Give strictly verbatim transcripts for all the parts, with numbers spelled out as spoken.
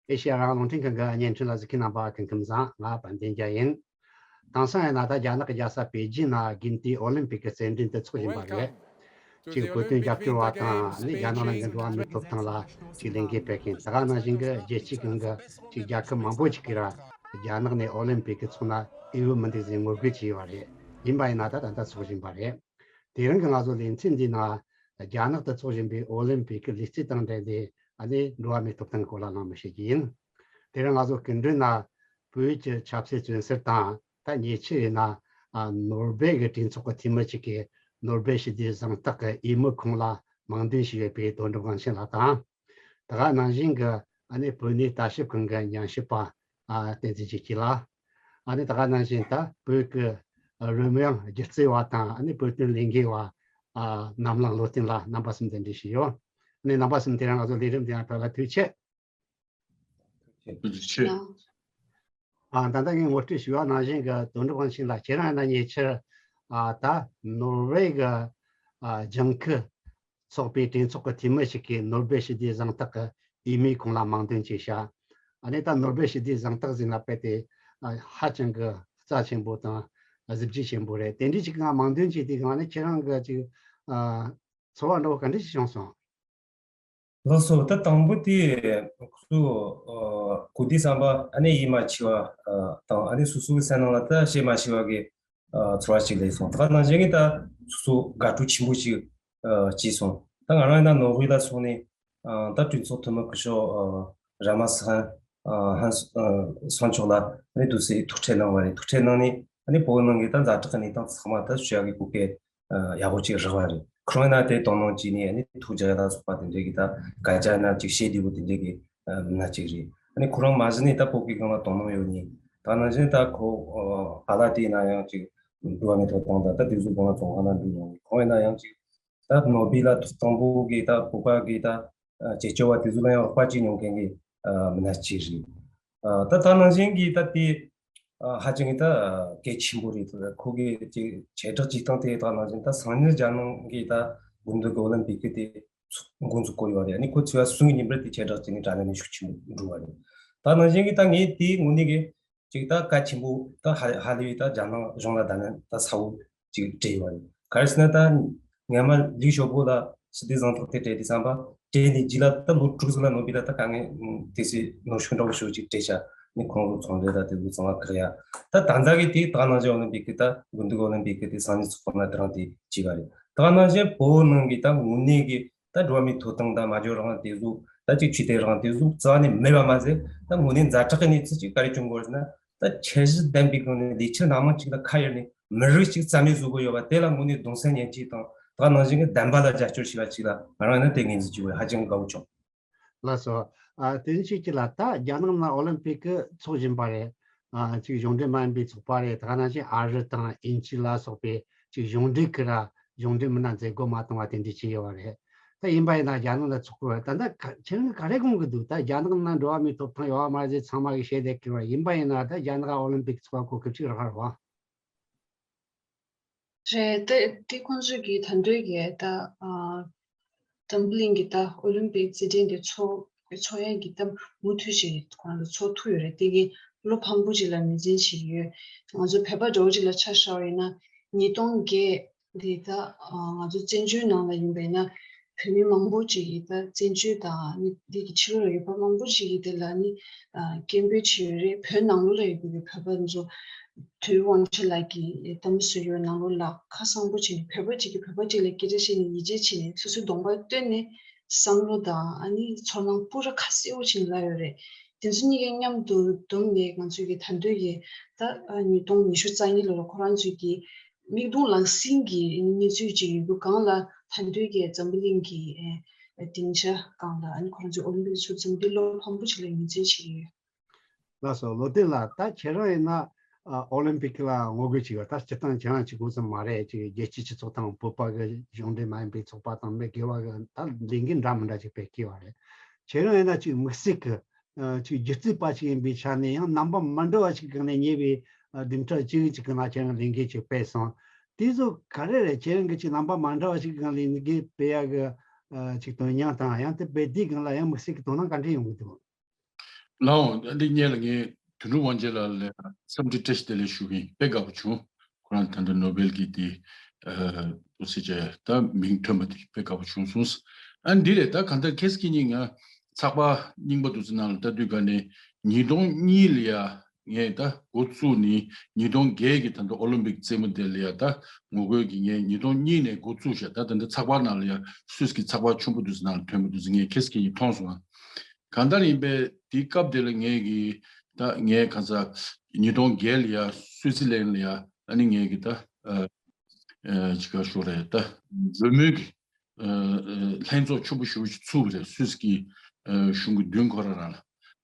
ཨེ་ཤེ་ཡ་རང་དབང་རླུང་འཕྲིན་ཁང་གི་བརྙན་འཕྲིན་ལ་གཟིགས་མཁན་རྣམ་པ་སྐུ་ཁམས་བཟང་། ང་དཔལ་ལྡན་རྒྱལ་ཡིན། དེང་སང་ཡིན་ན་ད་རྒྱ་ནག་གི་རྒྱལ་ས་པེ་ཅིན་ན་དགུན་དུས་ཨོ་ལིམ་པིག་གི་རྩེད་འགྲན་དེ་འཚོགས་བཞིན་པ་རེད། ཅིག་བོད་དོན་རྒྱབ་སྐྱོར་བ་དང་ནི་རྒྱ་ནག་ནང་གི་འགྲོ་བ་མིའི་ཐོབ་ཐང་ལ་ཅིག་ལས་འགུལ་སྤེལ་མཁན། ད་ག་ནང་བཞིན་གྱི་རྒྱལ་སྤྱིའི་སྒང་གི་ཅིག་རྒྱལ་ཁབ་མང་པོ་ཅིག་གིས་ར་རྒྱ་ནག་ནས་ཨོ་ལིམ་པིག་གི་འཚོགས་ན་འོས་བབ་མི་འདུག་ཟེར་ངོ་རྒོལ་བྱས་ཡོད་པ་རེད། ཡིན་པ་ཡིན་ན་ད་ད་ལྟ་འཚོགས་བཞིན་པ་རེད། དེ་རིང་གི་ང་ཚོ་ལེ་ཚན་འདིའི་ནང་རྒྱ་ནག་ཏུ་འཚོགས་བཞིན་པའི་ཨོ་ལིམ་པིག་གི་ལུས་རྩལ་དང་འབྲེལ་ཏེ་ཨ་ནི་འགྲོ་བ་མིའི་ཐོབ་ཐང་གི་སྐོར་ལ་གླེང་མོལ་བྱེད་ཀྱི་ཡིན། དེ་རིང་ང་ཚོ་སྐུ་མགྲོན་ན་བོད་ཀྱི་ཆབ་སྲིད་བཙོན་ཟུར་དང་ད་ཉེ་ཆར་ཡིན་ན་ཨ་ནོར་ཝེ་གི་གྲོས་ཚོགས་ཀྱི་འཐུས་མི་ཞིག་གིས་ནོར་སྦེལ་ཞི་བདེའི་གཟེངས་རྟགས་ཀྱི་འོས་མི་ཁོངས་ལ་མིང་འདོན་བྱས་ཡོད་པའི་དོན་གྲུབ་དབང་ཆེན་ལགས་དང་། ད་ག་ནང་བཞིན་གྱི་ཨ་ནི་བོད་གནས་ལྟ་ཞིབ་ཁང་གི་ཉམས་ཞིབ་པ་ཨ་བསྟན་འཛིན་ཆོས་སྐྱིད་ལགས། ཨ་ནི་ད་ག་ནང་བཞིན་ད་བོད་ཀྱི་རོལ་དབྱངས་སྒྱུ་རྩལ་བ་དང་ཨ་ནི་བོད་དོན་ལས་འགུལ་བ་ཨ་གནམ་ལངས་བློ་བརྟན་ལགས། རྣམ་པ་གསུམ་གདན་འདྲེན་ཞུས་ཡོད། ཨ་ནི་རྣམ་པ་གསུམ་དེ་རིང་ང་ཚོ་ལས་རིམ་འདི་ཡང་ཕེབས་ལ་ཐུགས་རྗེ་ཆེ། ཐུགས་རྗེ་ཆེ། ཨ་ད་ལྟ་ངས་ངོ་སྤྲོད་ཞུས་པ་ནང་བཞིན་གྱི་དོན་གྲུབ་དབང་ཆེན་ལགས་ཁྱེད་རང་ཡིན་ན་ཉེ་ཆར་ཨ་ད་ནོར་ཝེ་གི་ཨ་ལྗང་ཁུ་ཚོགས་པའི་གྲོས་ཚོགས་ཀྱི་འཐུས་མི་ཞིག་གིས་ནོར་སྦེལ་ཞི་བདེའི་གཟེངས་རྟགས་ཀྱི་འོས་མིའི་ཁོངས་ལ་མིང་འདོན་བྱས་ཤག་ཨ་ནི་ད་ནོར་སྦེལ་ཞི་བདེའི་གཟེངས་རྟགས་ཟེར་ན་དཔེ་དེ་ཨ་ཧ་ཅང་གི་རྩ་ཆེན་པོ་དང་གཟི་བརྗིད་ཆེན་པོ་རེད། དེ་འདྲའི་ཞིག་ང་མིང་འདོན་བྱས་དུས་སྒང་ནི་ཁྱེད་རང་གི་ཅིག་ཨ་ཚོར་བ་འདྲ་བོ་ག་འདྲ་ཞིག་བྱུང་སོང་། ལགས་སོ། ད་དང་པོ་དེ་ཁོ་ཚོ་ཨ་གོ་དུས་ཙམ་པ་ཨ་ནི་ཡིད་མ་ཆེས་པ་ཨ་དང་ཨ་ནི་སོ་སོ་གི་སེམས་ནང་ལ་ད་བཤད་མ་ཤེས་པ་གི་ཨ་ཚོར་བ་ཞིག་སླེབས་སོང་། ད་ག་ནང་བཞིན་གྱི་ད་སོ་སོ་དགའ་སྤྲོ་ཆེན་པོ་ཞིག་ཨ་སྐྱེས་སོང་། ད་ང་རང་ཡིན་ན་ནོར་ཝེ་ལ་སོང་ནས་ཨ་ད་གྲོས་ཚོགས་འཐུས་མི་སྐུ་ཞབས་ཨ་ར་མ་སི་ཧན་ཨ་ཧན་ཨ་སང་མཆོག་ལ་ཨ་ནི་དུས་ཚོད་ཐུག་འཕྲད་གནང་བ་རེད། ཐུག་འཕྲད་གནང་ནས་ཨ་ནི་བོད་ནང་གི་ད་ཛ་དྲག་གི་གནས་སྟངས་ཚང་མ་ད་ཞུ་ཡག་གི་གོ་སྐབས་ཨ་ཡག་པོ་ཅིག་རག་པ་རེད། ཁོ་རང་ཡིན་ན་དེ་དོ་སྣང་བྱས་ནས་ཨ་ནི་ཐུགས་རྒྱལ་ལ་སོགས་པ་དེ་འདྲས་ཀྱི་ད་སྐད་ཆ་ཡིན་ན་ཅིག་བཤད་བདེ་པོ་དེ་འདྲས་ཀྱི་ཨ་མི་སྣ་ཅིག་རེད། ཨ་ནི་ཁོ་རང་མ་གཞི་ནས་ད་བོད་ཀྱི་སྒང་ལ་དོ་སྣང་ཡོད་ནི། ད་ནང་བཞིན་ད་ཁོ་ཨ་ཕ་ལ་དེ་ཡིན་ན་ཡང་ཅིག་འགྲོ་བ་མིའི་ཐོབ་ཐང་དང་ད་དེ་ཚོ་སྒང་ལ་ཙོང་ཁ་ན་འགྲོ་ཡོང་ནི། ཁོང་ཡིན་ན་ཡང་ཅིག་ད་ནོར་སྦེལ་ལ་ཐོག་དང་པོ་གི་ད་བོད་པ་གི་ད་ཨ་རྒྱལ་གཅེས་པ་དེ་ཚོ་ལ་ཡང་རོགས་པ་ཅིག་མྱོང་མཁན་གྱི་ཨ་མི་སྣ་ཅིག་རེད། ཨ་ད་ད་ནང་བཞིན་གྱི་ད་དེ་ཨ་ཧ་ཅང་གི་ད་གལ་ཆེན་པོ་རེད། ད་ཁོ་གི་ཅིག་ཁྱབ་བསྒྲགས་བྱེད་སྟངས་དེ་ད་ནང་བཞིན་ད་སང་ཉིན་རྒྱ་ནག་གི་ད་དགུན་དུས་ཀྱི་ཨོ་ལིམ་པིག་གི་དེ་འགོ་འཛུགས་གོ་ཡོད་རེད། ཨ་ནི་ཁོ་ཚེས་པ་གསུམ་གྱི་ཉིན་པར་དེ་ཁྱབ་བསྒྲགས་བྱས་ནས་དྲ་ལམ་ནས་ཤུགས་ཆེན་པོ་འགྲོ་བ་རེད། ད་ནང་བཞིན་གྱི་ད་ངས་དེའི་ངོས་ནས་གི་ཅིག་ད་གལ་ཆེན་པོ་ད་ཧ་ཧ་ལས་པའི་ད་རྒྱ་ནག་གཞུང་ལ་ད་ནི་ད་ཚ་བོ་ཅིག་སྤྲད་ཡོད་རེད། ག་རེ་ཟེར་ན་ད་སྔོན་མ་ལིའུ་ཞའོ་པོ་ལ་ཞི་བདེ་གཟེངས་རྟགས་དེ་སྤྲད་དུས་ཙམ་པ་སྤྲད་ནས་རྗེས་ལ་ད་ལོ་དྲུག་ཙམ་ལ་ནོར་སྦེལ་ལ་ད་དཀའ་ངལ་དེ་སྲིད་ནོར་འཁྲུལ་འདྲ་བོ་ཞིག་ཅིག་སྤྲད་ཤག་ནི་ཁོང་ཚོ་ཚོང་ལས་ད་དེ་ཚོ་ཚང་མ་བཀག་ཡ། ད་ད་ལྟ་གི་དེ་ད་ནང་བཞིན་ཨོ་ལིམ་པིག་གི་ད་དགུན་དུས་ཨོ་ལིམ་པིག་གི་དེ་སང་ཉིན་ཚོགས་པ་ན་དེ་རིང་དེ་བྱས་པ་རེད། ད་ནང་བཞིན་བོད་ནང་གི་ད་དངོས་གནས་གི་ད་འགྲོ་བ་མིའི་ཐོབ་ཐང་དང་སྨྲ་བརྗོད་རང་དབང་དེ་ཚོ་ད་ཅིག་ཆོས་དད་རང་དབང་དེ་ཚོ་རྩ་བ་ནས་མེད་པ་མ་ཟད་ད་དངོས་གནས་ཛ་དྲག་གི་གནས་ཚུལ་ཅིག་ག་རེ་བྱུང་གི་ཡོད་ཟེར་ན། ད་འཆར་གཞི་ལྡན་པའི་སྒང་ནས་ལས་འཆར་སྣ་མང་ཅིག་ལ་ཁ་གཡར་ནས་མི་རིགས་ཅིག་རྩ་མེད་བཟོ་གི་ཡོད་པ་དེ་ལ་དངོས་གནས་གདུང་སེམས་མཉེན་ཆས་དང་ད་ནང་བཞིན་གྱི་བདེན་པ་ལ་རྒྱབ་སྐྱོར་བྱས་པ་ཅིག་ལ་ང་རང་ཡིན་ན་དེ་ངོས་འཛིན་བྱེད་དགོས་ཧ་ཅང་དགའ་བོ་བྱུང་། ལགས་སོ། ཨ་དེ་ནི་ཅིག་ཅིག་ལ་ད་རྒྱ་ནག་ནང་ཨོ་ལིམ་པིག་གི་འཚོགས་བཞིན་པ་རེད། ཨ་ཅིག་གཞུང་འབྲེལ་མ་ཡིན་པའི་ཚོགས་པ་རེད། ད་ག་ནང་བཞིན་ཨ་རི་དང་དབྱིན་ཇི་ལ་སོགས་པའི་ཅིག་གཞུང་འབྲེལ་གི་ར་གཞུང་འབྲེལ་མི་སྣ་མཛད་སྒོ་མ་གཏོང་བ་དེ་འདྲ་བྱས་ཡོད་པ་རེད། ད་ཡིན་པ་ཡིན་ན་རྒྱ་ནག་ལ་ཚོགས་པ་ད་ལྟ་ག་ཁྱེད་རང་གི་ག་རེ་དགོངས་ཀྱི་འདུག་ད་རྒྱ་ནག་ནང་འགྲོ་བ་མིའི་ཐོབ་ཐང་ཡོད་པ་མ་རེད་ཚང་མ་གིས་བཤད་བསྡད་ཀྱི་ཡོད་པ་ཡིན་པ་ཡིན་ན་ད་རྒྱ་ནག་ཨོ་ལིམ་པིག་ཚོགས་པ་གོ་སྐབས་ཅིག་རག་ག་རེད་བ། རེད་དེ་དེ་ཁོང་ཚོས་ཀྱིས་ད་འདོད་ཀྱི་ད་ཨ་འཛམ་བུ་གླིང་གི་ད་ཨོ་ལིམ་པིག་རྩེད་འགྲན་དེ་ཚོགས་ཚོགས་ཡས་ཀྱི་ད་མུ་མཐུད་བྱས་ཁོང་ལ་ཚོགས་ཐུབ་ཡོད་རེད། དེ་གི་བློ་ཕམ་པོ་ཅིག་ལ་ངོས་འཛིན་བྱེད་ཀྱི་ཡོད། ང་ཚོ་བོད་པ་འདྲ་བོ་ཅིག་ལ་ཆ་བཞག་པ་ཡིན་ན་ཉིས་སྟོང་བརྒྱད་འདི་ད་ང་ཚོ་བཙན་བྱོལ་ནང་ལ་ཡིན་པ་ཡིན་ན་བོད་མི་མང་པོ་ཅིག་གིས་ད་བཙན་བྱོལ་དང་ནི་འདི་གི་ཕྱི་ལོགས་ལ་ཡོད་པ་མང་པོ་ཅིག་གིས་དེ་ལ་ནི་སྐད་འབོད་བྱས་ཡོད་རེད། བོད་ནང་ལོགས་ལ་ཡོད་པའི་བོད་པ་ཚོ་དོལ་དབང་ཕྱུག་ལགས་ཀྱིས་གཏམ་བཟོས་ཡོད་ནང་ལོགས་ལ་ཁ་གསང་པོ་བྱས་ནས་བོད་པ་ཅིག་གིས་བོད་པ་ཅིག་ལ་སྐད་ཆ་བཤད་ནས་ཡིད་ཆེས་བྱས་ནས་སོ་སོའི་གདོང་པ་སྟོན་ནས་བསམ་བློ་དང་ཨ་ནི་ཚོར་སྣང་པུ་ར་ཁ་གསལ་པོ་བྱས་ནས་ལབ་ཡོད་རེད། དེ་ཚོ་གཉིས་ཀ་མཉམ་དུ་བསྡོམས་ནས་ང་ཚོས་ཀྱི་ད་འདོད་ཀྱི་ད་ཉིས་སྟོང་ཉི་ཤུ་རྩ་གཉིས་ལོ་ལ་ཁོ་རང་ཚོས་ཀྱི་མིག་མཐོང་ལག་ཟིན་གྱི་གནས་ཚུལ་ཅིག་ཡོད་རྒྱུ་སྒང་ལ་ད་འདོད་ཀྱི་འཛམ་བུ་གླིང་གི་སྡིངས་ཆ་སྒང་ལ་ཨ་ནི་ཁོ་རང་ཚོས་ཨོ་ལིམ་པིག་ཚུགས་ཙམ་འདི་བློ་ཕམ་པོ་ཅིག་ལ་ངོས་འཛིན་བྱེད་ཀྱི་ཡོད། ལགས་སོ། བློ་བདེ་ལགས། ད་ཁྱེད་རང་ཡིན་ན་ཨ་ཨོ་ལིམ་པིག་ལ་ངོ་རྒོལ་བྱེད་ཡོད། ད་སྤྱིར་བཏང་ཁྱེད་རང་གཅིག་པུ་ཙམ་མ་རེད། ཅིག་རྒྱལ་སྤྱིའི་སྤྱི་ཚོགས་དང་བོད་པ་གི་གཞུང་འབྲེལ་མ་ཡིན་པའི་ཚོགས་པ་དང་མི་སྒེར་བ་གི་ད་ལས་འགུལ་འདྲ་མི་འདྲ་ཅིག་སྤེལ་གྱི་ཡོད་རེད། ཁྱེད་རང་ཡིན་ན་ཅིག་དམིགས་བསལ་གྱི་ཨ་ཅིག་སྒྱུ་རྩལ་པ་ཞིག་ཡིན་པའི་ཆ་ནས་ཡང་རྣམ་པ་མི་འདྲ་བ་ཞིག་གི་སྒང་ནས་ཉེ་བའི་ཨ་བདུན་ཕྲག་གཅིག་གཅིག་གི་ནང་ཁྱེད་རང་ལས་འགུལ་ཅིག་སྤེལ་སོང་། དེ་ཚོ་ག་རེ་རེད། ཁྱེད་རང་གི་ཅིག་རྣམ་པ་མི་འདྲ་བ་ཞིག་གི་སྒང་ལས་འགུལ་སྤེལ་ཡག་གི་ཨ་ཅིག་དོན་སྙིང་དང་ཡང་དེ་སྤེལ་དུས་སྒང་ལ་ཡང་དམིགས་བསལ་གྱི་དོ་སྣང་ག་འདྲ་ཡོང་གི་འདུག་ལའོ། འདི་སྔོན་ལ་ངས་དོན་གྲུབ་དབང་རྒྱལ་ལགས་ལ་འཚམས་འདྲི་བཀྲ་ཤིས་བདེ་ལེགས་ཞུ་གི་ཡིན། དཔེ་དགའ་པོ་བྱུང་། ཁོ་རང་ད་ལྟ་ནོ་བེལ་གྱི་དེ་ཨ་འདུག་སེ་བྱས་ད་མིང་ཐོན་པ་དེ་དཔེ་དགའ་པོ་བྱུང་སོང་། ཨ་འདི་རེད། ད་གང་ལྟར་ཁེ་སི་ཁེ་ཉིན་ང་ཚགས་པར་རྙིང་པ་འདུག་སེ་ནང་ལ་ལྟ་དུས་ག་ནས་ཉིས་སྟོང་གཉིས་ལ་ཡ་ངས་ད་འགོ་བཙུགས་ནས་ཉིས་སྟོང་བརྒྱད་ཀྱི་ད་ལྟ་ཨོ་ལིམ་པིག་རྩེད་མོ་དེ་ལ་ཡ་ད་ངོ་རྒོལ་གྱི་ངས་ཉིས་སྟོང་གཉིས་ནས་འགོ་བཙུགས་ཤག་ད་ད་ལྟ་ཚགས་པར་ནང་ལ་ཡ་སུད་སི་གི་ཚགས་པར་ཆུང་པོ་འདུག་སེ་ནང་ལ་ཐོན་པ་འདུག་སེ་ངས་ཁེ་སི་ཁེ་ཉིན་མཐོང་སོང་ཨ། གང་ལྟར་ཡིན་པས་དེའི་སྐབས་དེ་ལ་ངས་ཀྱི་ད་ངས་གང་ཟག་ཉིས་སྟོང་བརྒྱད་ལ་ཡ་སུད་སི་ལན་ལ་ཡ་ཨ་ནི་ངས་ཀྱི་ད་ཨ་ཨ་ཅི་ག་ཞུ་རེད། ད་འོས་མིའི་གི་ཨ་ཨ་ལྷན་ཚོགས་ཆེན་པོ་ཞེ་པོ་ཞིག་ཚུགས་པ་རེད། སུད་སི་གི་ཨ་གཞུང་གི་མདུན་ཁོ་ར་རང་ལ།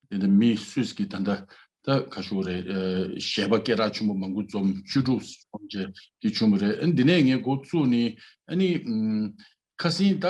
དེ་ནས་མི་སུད་སི་གི་ད་ལྟ་ད་ག་ཞུ་རེད། ཨ་གཞས་པ་སྐད་གྲགས་ཆེན་པོ་མང་པོ་འཛོམས། བཅུ་དྲུག་འཛོམས་བྱས་དེ་བྱུང་བ་རེད། ཨ་ནི་འདི་ནས་ངས་འགོ་བཙུགས་ནས་ཨ་ནི་ཨམ་ཁ་སང་ད།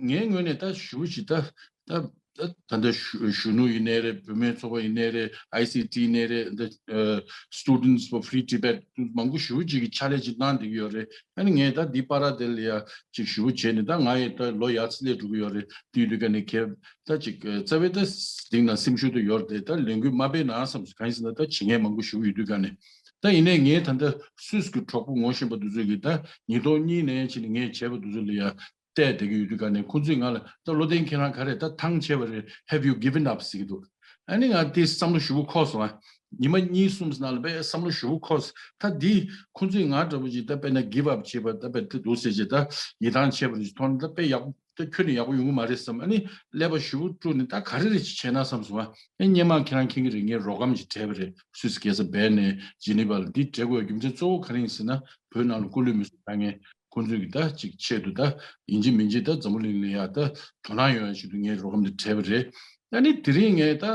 ངའི་ངོས་ནས་ད་ཞུ་ཞིག་ད་ད་ད་ད་ལྟ་གཞོན་གཞོན་ནུ་ཡིན་ནའི་རེད། བུད་མེད་ཚོགས་པ་ཡིན་ནའི་རེད། ཨའི་སི་ཊི་ཡིན་ནའི་རེད། འདི་ཨ་Students for Free Tibet མང་པོ་ཞུ་ཅིག་གི་ཕྱག་ལས་ཅིག་གནང་བསྡད་ཀྱི་ཡོད་རེད། ཨ་ནི་ངས་ད་འདི་པར་དེ་ལ་ཡ་ཅིག་ཞུ་བྱས་ནས་ད་ང་ཡི་ད་ལོ་ཡར་ཚི་ལས་འགྲོ་གི་ཡོད་རེད། དེ་ཡོད་དུས་ག་ནས་ཁྱེད་ད་ཅིག་རྩ་བའི་ད་སྡིང་ན་སེམས་ཤུགས་ད་ཡོད་རེད། ད་ལས་འགུལ་མ་སྤེལ་ན་བསམ་སོང་། གང་ཡིན་ཟེར་ན་ད་བྱེད་མཁན་མང་པོ་ཞུ་ཡོད་དུས་ག་ནས་ད་ཡིན་ནའི་ངས་ད་ལྟ་སུད་སི་གི་གྲོགས་པོ་ངོ་ཤེས་པ་དེ་ཚོ་གིས་ད་ཉིས་སྟོང་གཉིས་ནས་ཕྱིན་ནས་ངས་བྱས་པ་དེ་ཚོ་ལ་ཡ། བལྟས་བསྡད་ཀྱི་ཡོད་དུས་ག་ནས་ཁོང་ཚོས་ང་ལ་ད་བློ་ལྡན་ཁྱེད་རང་ག་རེ་ད་ཐང་ཆད་པ་རེད། Have you given up ཟེར་གྱི་འདུག་ཨ་ནི་ང་དེ་བསམ་བློ་ཞེ་པོ་འཁོར་སོང་ཨ། ཉི་མ་གཉིས་གསུམ་ནང་ལ་དཔེ་བསམ་བློ་ཞེ་པོ་འཁོར་སོང་། ད་འདི་ཁོང་ཚོས་ང་འདྲ་པོ་ཅིག་ད་དཔེར་ན་give up བྱེད་པ་ད་དཔེ་དེ་འདུག་ཟེར་བྱས་ད་ཡིད་ཐང་ཆད་པ་རེད་མཐོང་ན་ད་དཔེ་ཡག་པོ་ད་ཁྱོན་ནས་ཡག་པོ་ཡོང་གི་མ་རེད་བསམ། ཨ་ནི་ཀླད་པ་ཞེ་པོ་དཀྲུགས་ནས་ད་ག་རེ་རེ་ཅིག་བྱས་ན་བསམ་སོང་ཨ། ཨ་སྔོན་མ་ཁྱེད་རང་མཁྱེན་གྱི་རེད། ངས་རོགས་རམ་ཅིག་བྲལ་བ་རེད། སུད་སི་རྒྱལ་ས་བྷེར་ནས་ཇི་ནི་ཝ་ལ་འདི་བྲལ་དགོས་རྒྱུ་མཚན་གཙོ་བོ་ག་རེ་ཡིན་ཟེར་ན་བོད་ནང་ལ་སྐུ་ལུས་མེ་སྲེག་བཏང་མཁན། ཁོང་ཚོས་ཀྱི་ད་ཅིག་ཆེད་དུ་ད་ཡིན་གཅིག་མིན་གཅིག་ད་འཛམ་བུ་གླིང་ལ་ཡ་ད་དོ་སྣང་ཡོང་ཡ་ཆེད་དུ་ངས་རོགས་རམ་དེ་བྲལ་བ་རེད། ཨ་ནི་དེ་རིང་ངས་ད་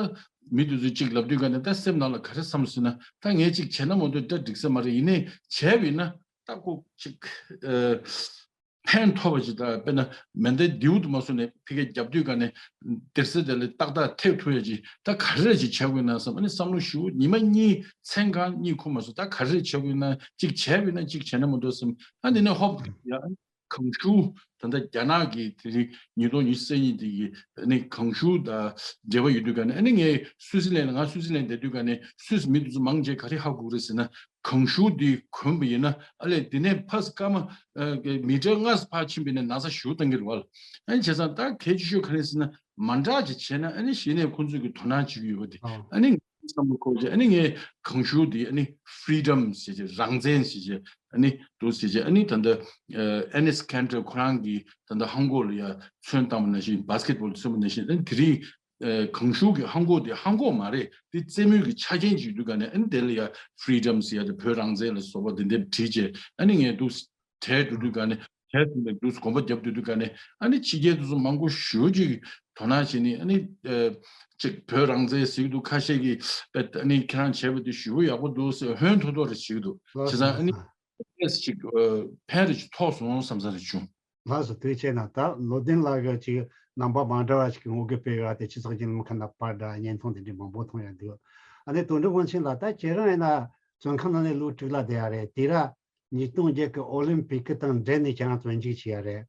མི་དེ་ཚོས་ཅིག་ལབ་དུས་ག་ནས་ད་སེམས་ནང་ལ་ག་རེ་བསམ་ཟེར་ན་ད་ངས་ཅིག་བྱས་ན་མ་གཏོགས་ད་འགྲིག་ས་མ་རེད། ཡིན་ནའི་བྱས་པ་ཡིན་ན་ད་ཁོ་ཅིག་ཨ་ཕན་ཐོགས་པ་ཅིག་ད་དཔེར་ན་མེ་མདའི་མདེའུ་དུ་མ་སོང་ནས་ཕི་གེ་རྒྱབ་དུས་ག་ནས་གཏེར་སྲིད་དེ་ལ་ཏག་ཏག་ཐེབས་ཐུབ་ཡ་ཅིག་ད་ག་རེ་ཅིག་བྱ་དགོས་ན་བསམ། ཨ་ནི་བསམ་བློ་ཞེ་པོ་ཉི་མ་གཉིས་མཚན་གང་གཉིད་ཁུག་མ་སོང་། ད་ག་རེ་བྱ་དགོས་ན་ཅིག་བྱས་པ་ཡིན་ན་ཅིག་བྱས་ན་མ་གཏོགས་བསམ། ཨ་འདི་ནས་ཧོབ་ཡ། ཨ་ནི་གངས་ཤུག་ད་ལྟ་རྒྱ་ནག་གི་དེ་རིང་ཉིས་སྟོང་ཉི་ཤུ་རྩ་གཉིས་དེ་གི་ཨ་ནི་གངས་ཤུག་དང་འབྲེལ་བ་ཡོད་དུས་ག་ནས་ཨ་ནི་ངས་སུད་སི་ལན་ལ་ང་སུད་སི་ལན་བསྡད་དུས་ག་ནས་སུད་སི་མི་དེ་ཚོ་མང་ཆེ་ག་རེ་ཧ་གོ་གི་རེད་ཟེར་ན་གངས་ཤུག་འདི་གོན་པ་ཡིན་ན་ཨ་ལས་དེ་ནས་ཕར་སྐར་མ་ཨ་མི་ཊར་ལྔ་ཙམ་ཕར་ཕྱིན་པ་ཡིན་ན་ན་ཚ་ཞེ་པོ་བཏང་གི་རེད་བ། ཨ་ནི་བྱས་ཙང་ད་གལ་ཆེ་ཤོས་ག་རེ་ཟེར་ན་མ་འདྲ་ཅིག་བྱས་ན་ཨ་ནི་གཞི་ནས་ཁོང་ཚོས་ཀྱི་དོ་སྣང་བྱེད་ཀྱི་ཡོད་པ་དེ་ཨ་ནི་ངའི་བསམ་བློ་འཁོར་བྱས། ཨ་ནི་ངས་གངས་ཤུག་འདི་ཨ་ནི་Freedom ཟེར་བྱས་རང་བཙན་ཟེར་བྱས་ཨ་ནི་འདུག་ཟེར་བྱས། ཨ་ནི་ད་ལྟ་ཨ་ཨེ་ནེ་སི་ཁན་ཏྲ་ཁོ་རང་གིས་ད་ལྟ་ཧང་གོ་ལ་ཡ་ཚོན་བཏང་བ་ནང་བཞིན་བྷ་སི་ཀེ་ཊི་བྷོལ་ཚོན་པ་ནང་བཞིན་ཨ་ནི་དེ་རིང་ཨ་གངས་ཤུག་གི་ཧང་གོ་དེ་ཧང་གོ་མ་རེད། དེ་རྩེད་མོའི་གི་ཆ་རྐྱེན་ཅིག་འདུག་ག་ནས་ཨ་ནི་དེ་ལ་ཡ་Freedom ཟེར་ཡ་དེ་བོད་རང་བཙན་ལ་སོགས་པ་དེ་འདྲ་བྲིས་བྱས་ཨ་ནི་ངས་འདུག་གྲས་འགྲོ་དུས་ག་ནས་གྲས་དེ་འདྲ་འདུག་གོམ་པ་རྒྱབ་སྡོད་དུས་ག་ནས་ཨ་ནི་ཕྱི་རྒྱལ་དེ་ཚོ་མང་པོ་ཞེ་པོ་ཅིག་དོ་སྣང་བྱས་ནས་ཨ་ནི་ཨ་ཅིག་བོད་རང་བཙན་ཟེར་གི་འདུག་ཁ་ཤས་ཀྱིས་ཨ་ནི་ཁྱེད་རང་བྱས་པ་དེ་ཞེ་པོ་ཡག་པོ་འདུག་ཟེར་ཧོན་ཐོར་ཐོར་རེ་བྱེད་ཀྱི་འདུག་བྱས་ཙང་ཨ་ནི་ཨ་ཅིག་ཨ་ཕན་རེ་ཅིག་ཐོགས་སོང་བསམ་ས་རེ་བྱུང་། ལགས་སོ། ཐུགས་རྗེ་ཆེ་གནང་། ད་བློ་ལྡན་ལགས་ཀྱིས་ཅིག་རྣམ་པ་མ་འདྲ་བ་ཞིག་གི་ངོ་རྒོལ་སྤེལ་ཡོད་དེ་སྤྱི་ཚོགས་བརྒྱུད་ལམ་ཁག་ནང་པར་འདྲ་བརྙན་ཐུང་དེ་འདྲའི་མང་པོ་མཐོང་ཡོད་འདུག་ཨ་ནི་དོན་གྲུབ་དབང་ཆེན་ལགས་ད་ཁྱེད་རང་ཡིན་ན་བཙོན་ཁང་ནང་ནས་ལོ་དྲུག་ལྷག་བསྡད་ཡ་རེད། དེ་ར་ཉིས་སྟོང་བརྒྱད་ཀྱི་ཨོ་ལིམ་པིག་དང་འབྲེལ་ནས་ཁྱེད་རང་བཙོན་འཇུག་བྱས་ཡ་རེད།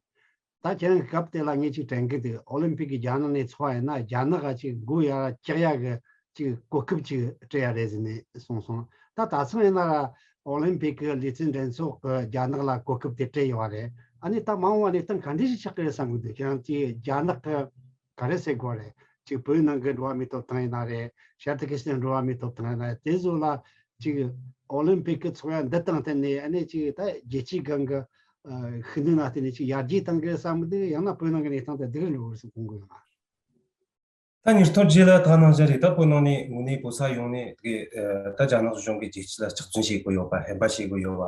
ད་ཁྱེད་རང་གི་སྐབས་དེ་ལ་ངས་ཅིག་དྲན་གི་འདུག་ཨོ་ལིམ་པིག་གི་རྒྱ་ནག་ནས་ཚོགས་པ་ཡིན་ན་རྒྱ་ནག་ག་ཅིག་མགོ་ཡར་བཀྱག་ཡ་གི་ཅིག་གོ་སྐབས་ཅིག་སྤྲད་ཡ་རེད་ཟེར་ནས་གསུངས་སོང་། ད་ད་ཚང་ཡིན་ན་ར་ཨོ་ལིམ་པིག་གི་ལུས་རྩལ་འགྲན་ཚོགས་ཀྱི་རྒྱ་ནག་ལ་གོ་སྐབས་དེ་སྤྲད་ཡོད་རེད། ཨ་ནི་ད་མ་འོངས་པ་གནས་སྟངས་ག་འདྲ་ཞིག་ཆགས་ཀྱི་རེད་བསམ་གི་འདུག་ཁྱེད་རང་ཅིག་རྒྱ་ནག་གི་ག་རེ་ཟེར་དགོས་རེད། ཅིག་བོད་ནང་གི་འགྲོ་བ་མིའི་ཐོབ་ཐང་ཡིན་ན་རེད། ཤར་ཏུར་ཀི་སི་ཐན་འགྲོ་བ་མིའི་ཐོབ་ཐང་ཡིན་ན་རེད། དེ་ཚོ་ལ་ཅིག་ཨོ་ལིམ་པིག་གི་ཚོགས་ཡ་འདི་དང་བསྟུན་ནས་ཨ་ནི་ཅིག་ད་རྒྱལ་སྤྱིའི་སྒང་གི་ཨ་ཤུགས་འདོན་ལ་བརྟེན་ནས་ཅིག་ཡར་རྒྱས་གཏང་གི་བསམ་གི་འདུག་ཡང་ན་བོད་ནང་གི་གནས་སྟངས་དེ་སྡུག་རུ་འགྲོ་གི་རེད་ཟེར་དགོངས་ཀྱི་ཡོད་ན། ད་ཉིས་སྟོང་བརྒྱད་ལ་ད་ནང་བཞིན་རེད། ད་བོད་ནང་ནས་དངོས་གནས་བོད་ས་ཡོངས་ནས་དེ་གའི་ཨ་ད་རྒྱ་ནག་གཞུང་གིས་རྒྱལ་སྤྱི་ལ་གཅིག་མཚུངས་བྱེད་དགོས་ཡོད་པ། ཧམ་པ་བྱེད་དགོས་ཡོད་པ།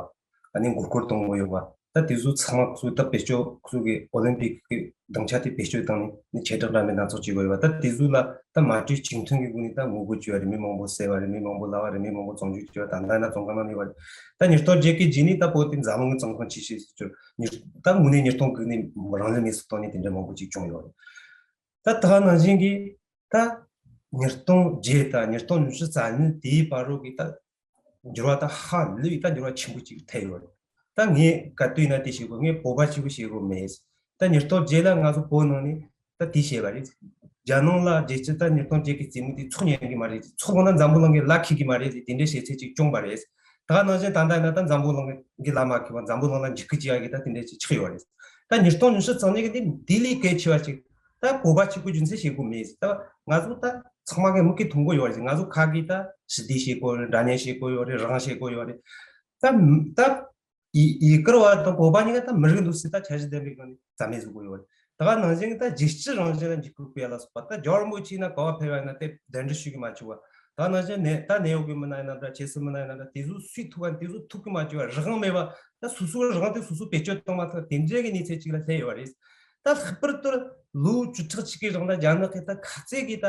ཨ་ནི་མགོ་སྐོར་གཏོང་དགོས་ཡོད་པ། ད་དེ་ཚོ་ཚང་མ་ཁོ་ཚོས་ད་བེད་སྤྱོད་ཁོ་ཚོ་གི་ཨོ་ལིམ་པིག་གི་སྡིངས་ཆ་དེ་བེད་སྤྱོད་བཏང་ནས་ནི་ཁྱེད་དྲག་འདྲ་མིན་སྣ་ཚོགས་བྱེད་དགོས་ཡོད་པ། ད་དེ་ཚོ་ལ་ད་མ་གྲོས་གཅིག་མཐུན་གྱི་སྒོ་ནས་ད་ངོ་རྒོལ་བྱས་པ་རེད། མི་མང་པོ་བསད་པ་རེད། མི་མང་པོ་བརླག་པ་རེད། མི་མང་པོ་བཙོན་འཇུག་བྱས་པ། ད་ལྟ་ན་བཙོན་ཁང་ནང་ཡོད་པ་རེད། ད་ཉིས་སྟོང་བརྒྱད་ཀྱི་རྗེས་ནས་ད་བོད་དེ་འཛམ་གླིང་གི་བཙོན་ཁང་ཆེ་ཤོས་སུ་གྱུར། ད་དངོས་གནས་ཉིས་སྟོང་དགུ་ནས་རང་ལུས་མེར་སྲེག་བཏང་ནས་དེ་འདྲ་མང་པོ་ཅིག་བྱུང་ཡོད་རེད། ད་ད་ག་ནང་བཞིན་གྱི་ད་ཉིས་སྟོང་བརྒྱད་དང་ཉིས་སྟོང་ཉི་ཤུ་རྩ་གཉིས་དེའི་བར་རོ་གི་ད་འགྱུར་བ་ད་ཧ་ལས་ད་འགྱུར་བ་ཆེན་པོ་ཅིག་ཐེབས་ཡོད་རེད། ད་ངས་ག་དུས་ན་དེ་བྱེད་དགོས། ངས་བོད་པ་ཆེན་པོ་བྱེད་དགོས་མེད། ད་ཉིས་སྟོང་བརྒྱད་ལ་ང་ཚོ་བོད་ནང་ནས་ད་དེ་བྱས་པ་རེད། རྒྱ་ནག་ལ་རྒྱལ་སྤྱི་ད་ཉིས་སྟོང་བརྒྱད་ཀྱི་རྩེད་མོ་དེ་ཚོགས་ཉན་གི་མ་རེད། ཚོགས་ན་འཛམ་བུ་གླིང་གི་ལ་ཁེལ་གི་མ་རེད། དེ་འདྲའི་བཤད་ཚུལ་ཅིག་བྱུང་བ་རེད། ད་ག་ནང་བཞིན་ད་ལྟ་ཡིན་ན་ད་འཛམ་བུ་གླིང་གི་ལ་མ་ཁེལ་བ། འཛམ་བུ་གླིང་ལ་འཇིགས་སྐུལ་བྱེད་ཡ་གི་ད་དེ་འདྲ་ཅིག་ཆགས་ཡོད་རེད། ད་ཉིས་སྟོང་ཉི་ཤུ་རྩ་གཉིས་གི་དེ་འདི་ལས་གལ་ཆེ་བ་ཅིག་ད་བོད་པ་གཅིག་པུ་རྒྱུ་མཚན་བཤད་དགོས་མེད། ད་ང་ཚོ་ད་ཚང་མ་གི་མིག་གིས་མཐོང་གི་ཡོད་རེད། ང་ཚོ་ཁ་གིས་ད་ཞི་བདེ་བཤད་གོ་ཡོད་རེད། འདྲ་མཉམ་བཤད་གོ་ཡོད་རེད། རང་བཤད་གོ་ཡོད་རེད། ད་ད་ཡི་ཡི་གེ་བ་དང་བོད་པ་གཉིས་ཀ་ད་མི་རིགས་འདུག་ཟེར་ད་འཆར་གཞི་ལྡན་པའི་སྒང་ནས་རྩ་མེད་བཟོ་གི་ཡོད་རེད། ད་ག་ནང་བཞིན་ད་རྒྱལ་སྤྱི་རང་བཞིན་ལ་འཇིགས་སྐུལ་སྤེལ་ལ་སོགས་པ། ད་རྒྱལ་བ་རིན་པོ་ཆེ་ན་ག་བ་ཕེབས་པ་ཡིན་ན་དེ་གདན་འདྲེན་ཞུ་གི་མ་བཅུག་པ། ད་ག་ནང་བཞིན་ནེ་ད་ནེའུ་ཡོག་གི་མི་སྣ་ཡིན་ན་འདྲ། ཁྱེད་ཚོའི་མི་སྣ་ཡིན་ན་འདྲ། དེ་ཚོ་སུས་ཐུག་པ། དེ་ཚོ་ཐུག་གི་མ་བཅུག་པ། རང་མེད་པ། ད་སོ་སོའི་རང་དེ་སོ་སོ་བེད་སྤྱོད་གཏོང་མ་ཐུབ་དེ་འདྲའི་གི་གནས་ཚུལ་ཅིག་ལ་སླེབས་ཡོད་རེད། ད་ལྷག་པར་དུ་ལོ་བཅུ་ཕྲག་གཅིག་གི་རིང་ལ་རྒྱ་ནག་གིས་ད་ཁ་ཚད་ཀྱིས་ད་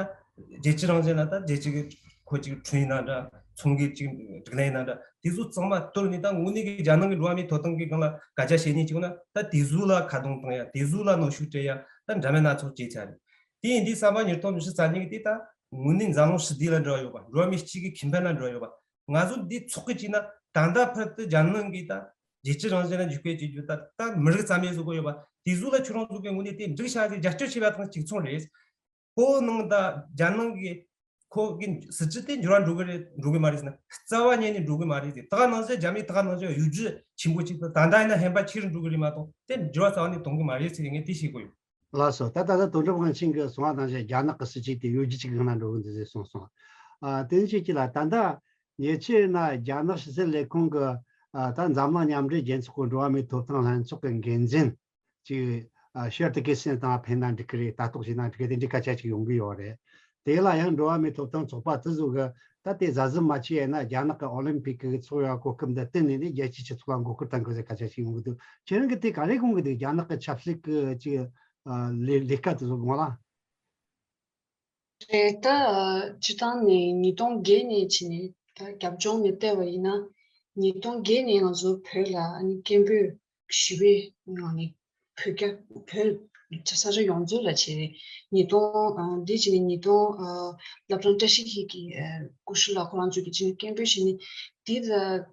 རྒྱལ་སྤྱི་རང་བཞིན་ལ་ད་རྒྱལ་སྤྱི་གི་ཁོ་ཅིག་ཁྲུན་ཡིན་ན་འདྲ། ཚོང་གི་ཅིག་སྒྲིག་ལམ་ཡིན་ན་འདྲ། དེ་ཚོ་ཚང་མ་གཏོར་ནས་ད་དངོས་གནས་ཀྱི་རྒྱ་ནག་གི་འགྲོ་བ་མིའི་ཐོབ་ཐང་གི་སྒང་ལ་སྐད་ཆ་བཤད་མཁན་ཅིག་ཡོང་ན་ད་དེ་ཚོ་ལ་ཁ་རྡུང་བཏང་ཡ། དེ་ཚོ་ལ་གནོན་ཤུགས་སྤྲད་ཡ་ད་འདྲ་མིན་སྣ་ཚོགས་བྱས་ཚར་རེད། དེ་ཡིན་དུས་ཙམ་པ་ཉིས་སྟོང་ཉི་ཤུ་རྩ་གཉིས་ཀྱི་དེ་ད་དངོས་གནས་འཛམ་གླིང་ཞི་བདེ་ལ་འབྲེལ་བ་ཡོད་པ། འགྲོ་བ་མི་གཅིག་གི་ཁེ་ཕན་ལ་འབྲེལ་བ་ཡོད་པ། ང་ཚོ་འདི་ཚོགས་ཀྱི་བྱས་ན་ད་ལྟ་བར་དུ་རྒྱ་ནག་གིས་ད་རྒྱལ་སྤྱི་རང་བཞིན་ལ་འཇིགས་སྐུལ་བྱེད་རྒྱུ་ད་ད་མི་རིགས་རྩ་མེད་བཟོ་གི་ཡོད་པ། དེ་ཚོ་ལ་ཁྱོད་རང་ཚོ་གི་དངོས་གནས་དེ་འགྲིག་བྱ་ཞིག་རྒྱབ་སྐྱོར་བྱེད་པ་དང་གཅིག་མཚུངས་རེད། ཁོ་ནང་ད་རྒྱ་ནག་གི་ཁོ་གི་སྲིད་ཇུས་དེ་འགྱུར་བ་འགྲོ་གི་རེད། འགྲོ་གི་མ་རེད་ཟེར་ན་རྩ་བ་ཉིད་ནས་འགྲོ་གི་མ་རེད་ཟེར། ད་ག་ནང་བཞིན་རྒྱ་མི་ད་ག་ནང་བཞིན་གཡོ་ཇུས་ཆེན་པོ་ཅིག་དང་། ད་ལྟ་ཡིན་ན་ཧེ་མ་ཆེ་རུ་འགྲོ་གི་རེད་མ་གཏོགས་དེ་འགྱུར་བ་རྩ་བ་ནས་གཏོང་གི་མ་རེད་ཟེར། ངས་དེ་བཤད་དགོས་ཡོད། ལགས་སོ། ད་ད་ལྟ་དོན་གྲུབ་དབང་ཆེན་གྱིས་གསུངས་པ་ནང་བཞིན་རྒྱ་ནག་གི་སྲིད་ཇུས་དེ་གཡོ་ཇུས་ཅིག་སྒང་ལ་འགྲོ་གི་འདུག་ཟེར་གསུངས་སོང་། ཨ། དེ་ནི་ཅིག་ཅིག་ལ་ད་ལྟ་ཉེ་ཆར་ན་རྒྱ་ནག་ཕྱི་སྲིད་ལས་ཁུངས་ཀྱི། ཨ། ད་འཛམ་གླིང་མཉམ་འབྲེལ་རྒྱལ་ཚོགས་ཀྱི་འགྲོ་བ་མིའི་ཐོབ་ཐང་ལྷན་ཚོགས་ཀྱི་འགན་འཛིན་ཅིག་ཨ། ཤར་ཏུར་ཀི་སི་ཐན་དང་ཕན་ན་འགྲིག་གི་རེད། ལྟ་རྟོག་བྱས་ན་འགྲིག་གི་དེ་འདྲའི་སྐད་ཆ་ཅིག་ཡོང་གི་ཡོད་རེད། དེ་ལ་ཡང་འགྲོ་བ་མིའི་ཐོབ་ཐང་ཚོགས་པ་དེ་ཚོ་གི་ད་དེ་གཟབ་གཟབ་མ་བྱས་ཡིན་ན་རྒྱ་ནག་གི་ཨོ་ལིམ་པིག་གི་ཚོགས་ཡ་གོ་སྐབས་འདི་བསྟུན་ནས་ནི་རྒྱལ་སྤྱིའི་སྤྱི་ཚོགས་ལ་མགོ་སྐོར་གཏང་དགོས་ཟེར་སྐད་ཆ་ཞིག་ཡོང་གི་འདུག་ཁྱེད་རང་གིས་དེ་ག་རེ་དགོངས་ཀྱི་འདུག་རྒྱ་ནག་གི་ཆབ་སྲིད་ཀྱི་ཅིག་ཨ། ལས་ལས་ཀ་དེ་ཚོ་དགོངས་ལ། རེད། ད་སྤྱིར་བཏང་ནས་ཉིས་སྟོང་བརྒྱད་ནས་བྱས་ནས་ད་རྒྱབ་ལྗོངས་ནས་བལྟས་པ་ཡིན་ན། ཉིས་སྟོང་བརྒྱད་ནས་ང་ཚོ་བོད་ལ་ཨ་ནི་སྐད་འབོད་ཞི་བའི་ངང་ནས་བོད་རྒྱ་བོད་ས་ཆ་ཡོངས་རྫོགས་ལ་བྱས་རེད། ཉིས་སྟོང་ཨ། འདི་བྱས་ནས་ཉིས་སྟོང་ཨ། བླ་བྲང་བཀྲ་ཤིས་འཁྱིལ་གྱི་ཨ། སྐུ་ཞབས་ལགས་ཁོ་རང་ཚོ་གི་བྱས་ནས་སྐད་འབོད་བྱས་ནས་འདི་ལ།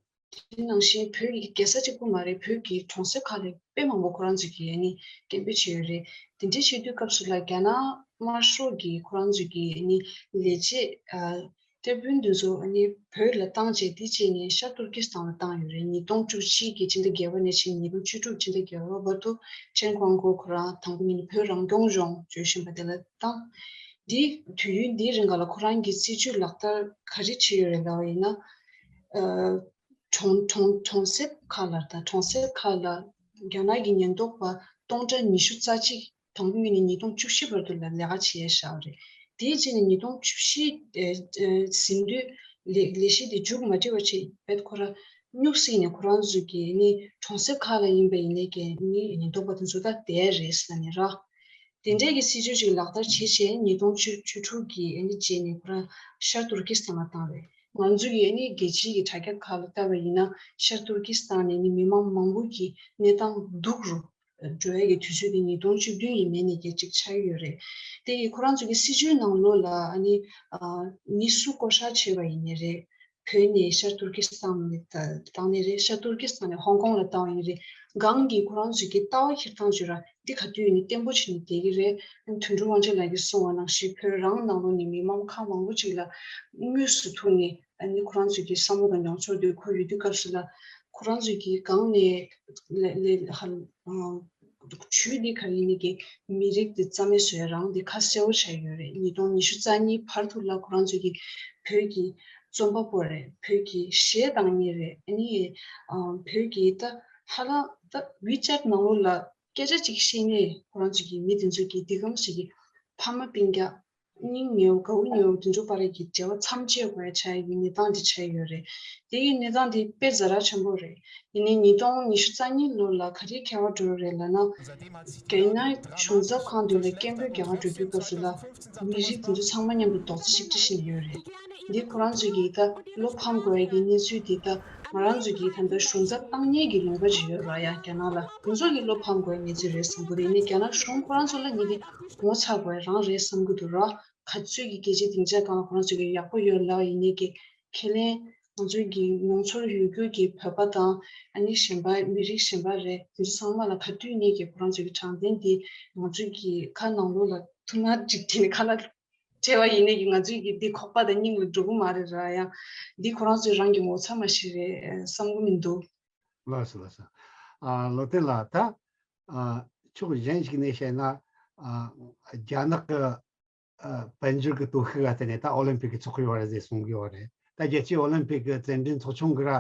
དེ་ནང་བཞིན་བོད་ཀྱི་རྒྱལ་ས་གཅིག་པུ་མ་རེད། བོད་ཀྱི་གྲོང་གསེབ་ཁག་ལ་དཔེ་མང་པོ་ཁོ་རང་ཚོས་ཀྱིས་ཨ་ནི་སྐད་འབོད་བྱས་ཡོད་རེད། དེ་འདྲའི་བྱེད་དུས་སྐབས་སུ་ལ་རྒྱ་ནག་དམར་ཤོག་གིས་ཁོ་རང་ཚོས་ཀྱིས་ཨ་ནི་ལས་བྱེད་ཨ། སྟེར་དཔོན་དེ་ཚོ་ཨ་ནི་བོད་ལ་བཏང་རྗེས་དེ་རྗེས་ནས་ཤར་ཏུར་ཀི་སི་ཐན་ལ་བཏང་ཡོད་རེད། ཉིས་སྟོང་བཅུ་གཅིག་གི་ཕྱི་ཟླ་བརྒྱད་པ་ནས་བྱས་ཉིས་སྟོང་བཅུ་དྲུག་ཕྱི་ཟླ་བརྒྱད་པ་བར་དུ་ཅན་ཀོང་གོ་ཁོ་རང་དང་པོ་ཉིད་ནས་བོད་རང་སྐྱོང་ལྗོངས་བརྗོད་བཞིན་པ་དེ་ལ་བཏང་། འདི་དུས་ཡུན་འདིའི་རིང་ག་ལ་ཁོ་རང་གི་སྲིད་ཇུས་ལག་བསྟར་ག་རེ་བྱས་ཡོད་རེད་ལབ་པ་ཡིན་ན། ཨ། གྲོང་གྲོང་གྲོང་གསེབ་ཁག་ལ་དང་གྲོང་གསེབ་ཁག་ལ་རྒྱ་ནག་གི་ཉེན་རྟོག་པ་སྟོང་ཕྲག་ཉི་ཤུ་རྩ་གཅིག་དང་པོ་ཉིད་ནས་ཉིས་སྟོང་བཅུ་བཞི་བར་དུ་ལ་ལས་ཀ་བྱས་བཞག་རེད། དེའི་རྗེས་ནས་ཉིས་སྟོང་བཅུ་བཞི་ཨེ་ཨེ་ཟིན་དུས་ལས་ལས་གཞི་དེ་མཇུག་མ་སྒྲིལ་བ་བྱས་པས་ཁོ་རང་སྨྱུག་སྲིད་ནས་ཁོ་རང་ཚོས་ཀྱི་ནི་གྲོང་གསེབ་ཁག་ལ་ཡིན་པ་ཡིན་ནའི་ཀྱི་ནི་ཉེན་རྟོག་པ་དེ་ཚོ་ད་བསྡད་རེད་ཟེར་ནས་ར། དེ་འདྲའི་གི་སྲིད་ཇུས་ཅིག་ལག་བསྟར་བྱེད་བྱས་ཉིས་སྟོང་བཅུ་བཅུ་དྲུག་གི་ཨ་ནི་རྗེས་ནས་ཁོ་རང་ཤར་ཏུར་ཀི་སི་ཐན་ལ་བཏང་རེད། ང་ཚོ་གི་ཨ་ནི་རྒྱལ་སྤྱིའི་གི་དྲ་རྒྱ་ཁག་ལ་ལྟ་བ་ཡིན་ན་ཤར་ཏུར་ཀི་སི་ཐན་ནས་ནི་མི་མང་མང་པོ་གི་གནས་སྟངས་སྡུག་རུ་འགྲོ་ཡ་གི་དུས་ཚོད་དེ་ཉིས་སྟོང་བཅུ་བདུན་ཡས་མས་ནས་གི་ཅིག་ཆགས་ཡོད་རེད། དེ་གི་ཁོ་རང་ཚོ་གི་སྲིད་ཇུས་ནང་ལོགས་ལ་ཨ་ནི་ཨ་མི་སུ་བསྐོ་བཞག་བྱས་པ་ཡིན་ནའི་རེད། བོད་ནས་ཤར་ཏུར་ཀི་སི་ཐན་ནས་བཏང་ནི་རེད། ཤར་ཏུར་ཀི་སི་ཐན་ནས་ཧོང་ཀོང་ལ་བཏང་བ་ཡིན་རེད། གང་གིས་ཁོ་རང་ཚོས་ཀྱི་ལྟ་བ་འཁྱེར་སྟངས་བརྗོད་ར་འདི་ག་དུས་ཡིན་ནའི་བརྟན་པོ་བྱས་ནས་བསྡད་ཀྱི་རེད། དོན་གྲུབ་དབང་ཆེན་ལགས་ཀྱིས་གསུངས་པ་ནང་བཞིན་བོད་རང་ནང་ལོགས་ནས་མི་མང་ཁག་མང་པོ་ཅིག་ལ་དངོས་སུ་ཐུག་ནས་ཨ་ནི་ཁོ་རང་ཚོས་ཀྱི་བསམ་བློ་དང་མྱོང་ཚོར་དེ་འཁོར་ཡོད་དུས་སྐབས་སུ་ལ་ཁོ་རང་ཚོས་ཀྱི་གང་ནས་ལས་ལས་ཧ་ལ་ཨ། ཇུས་འདི་ག་ཡིན་ནི་གི་མི་རིགས་འདི་རྩ་མེད་བཟོ་ཡ་རང་འདི་ཁ་གསལ་བོ་ཆགས་ཡོད་རེད། ཉིས་སྟོང་ཉི་ཤུ་རྩ་གཉིས་བར་དུ་ལ་ཁོ་རང་ཚོ་གི་བོད་ཀྱི་རྩོམ་པ་པོ་རེད། བོད་ཀྱི་གཞས་བཏང་མཁན་རེད། ཨ་ནི་ཨ་བོད་ཀྱི་ད་ཧ་ལམ་ད་ཝི་ཅེཊ་ནང་ལོགས་ལ་སྐད་ཆ་ཅིག་བཤད་ནས་ཁོ་རང་ཚོ་གི་མི་དེ་ཚོ་གི་འདི་ག་མ་ཞིག་གི་ཕ་མ་སྤུན་ཀྱག་སྙིང་ཉེ་བོ་དགའ་བོ་ཉེ་བོ་དེ་ཚོ་བར་གྱི་འབྲེལ་བ་མཚམས་ཆད་དགོས་ཡ་ཆགས་ཡོད་གནས་སྟངས་དེ་ཆགས་ཡོད་རེད། དེ་ཡི་གནས་སྟངས་དེ་དཔེ་ཛ་དྲག་ཆེན་པོ་རེད། ཡིན་ནའི་ཉིས་སྟོང་ཉི་ཤུ་རྩ་གཉིས་ལོ་ལ་ག་རེ་ཁྱད་པར་འགྲོ་རེད་ལབ་ན། རྒྱ་ནག་གཞུང་ཚབ་ཁང་དུ་ལ་སྐད་འབོད་རྒྱག་ག་འགྲོ་དུས་སྐབས་སུ་ལ་མི་རིགས་དེ་ཚོ་ཚང་མ་མཉམ་དུ་རྡོག་རྩ་གཅིག་སྒྲིལ་བཞིན་ཡོད་རེད། འདི་ཁོ་རང་ཚོ་གིས་ད་བློ་ཕམ་དགོས་ཡ་གི་གནས་ཚུལ་འདི་ད་ང་རང་ཚོ་གིས་ད་ལྟ་གཞུང་ཚབ་བཏང་མཁན་གྱི་ལུང་པ་ཅིག་ཡོད་ར་ཡ། རྒྱ་ནག་ལ་ཁོང་ཚོ་གིས་བློ་ཕམ་དགོས་ཡ་གནས་ཚུལ་རེད་བསམ་གི་འདུག་ཡིན་ནའི་རྒྱ་ནག་གཞུང་ཁོ་རང་ཚོ་ལ་ངས་འདི་ངོ་ཚ་དགོས་ཡ་རང་རེད་བསམ་གི་འདུག་ར། ག་ཚོད་ཀྱི་སྐད་ཆ་སྡིངས་ཆ་སྒང་ལ་ཁོ་རང་ཚོ་གིས་ཡག་པོ་ཡོད་ལབ་ཡིན་ནའི་གི་ཁས་ལེན་ ང་ཚོའི་གི་མྱོང་ཚོར་ཡོད་རྒྱུ་གི་བོད་པ་དང་ཨ་ནི་གཞན་པ་མི་རིགས་གཞན་པ་རེད། དེ་ཚོ་ཚང་མ་ལ་ག་དུས་ནས་ཀྱི་ཁོ་རང་ཚོའི་གི་དྲང་བདེན་དེ་ང་ཚོའི་གི་ཁ་ནང་ལོགས་ལ་ཐུག་ན་འགྲིག་དེ་ནི་ཁ་ལ་བྲལ་བ་ཡིན་ནས་ཀྱི་ང་ཚོའི་གི་འདི་ཁོག་པ་དང་སྙིང་ལ་འགྲོ་གི་མ་རེད་ར། ཡང་འདི་ཁོ་རང་ཚོའི་རང་གི་ངོ་ཚ་མ་ཞིག་རེད་བསམ་གི་མི་འདུག་ལགས་སོ་ལགས་སོ། ཨ་ལོ་ཏན་ལགས། ད་ཨ་ཕྱོགས་གཞན་ཞིག་ནས་བཤད་ན། ཨ་རྒྱ་ནག་གི་ཨ་དཔལ་འབྱོར་གྱི་སྟོབས་ཤུགས་ལ་བརྟེན་ནས་ད་ཨོ་ལིམ་ཕིག་གི་ཚོགས་ཡོད་རེད་ཟེར་གསུང་གི་ཡོད་རེད། ད་རྒྱལ་སྤྱིའི་ཨོ་ལིམ་ཕིག་གི་རྩེད་འགྲན་ཚོགས་ཆུང་གི་ར་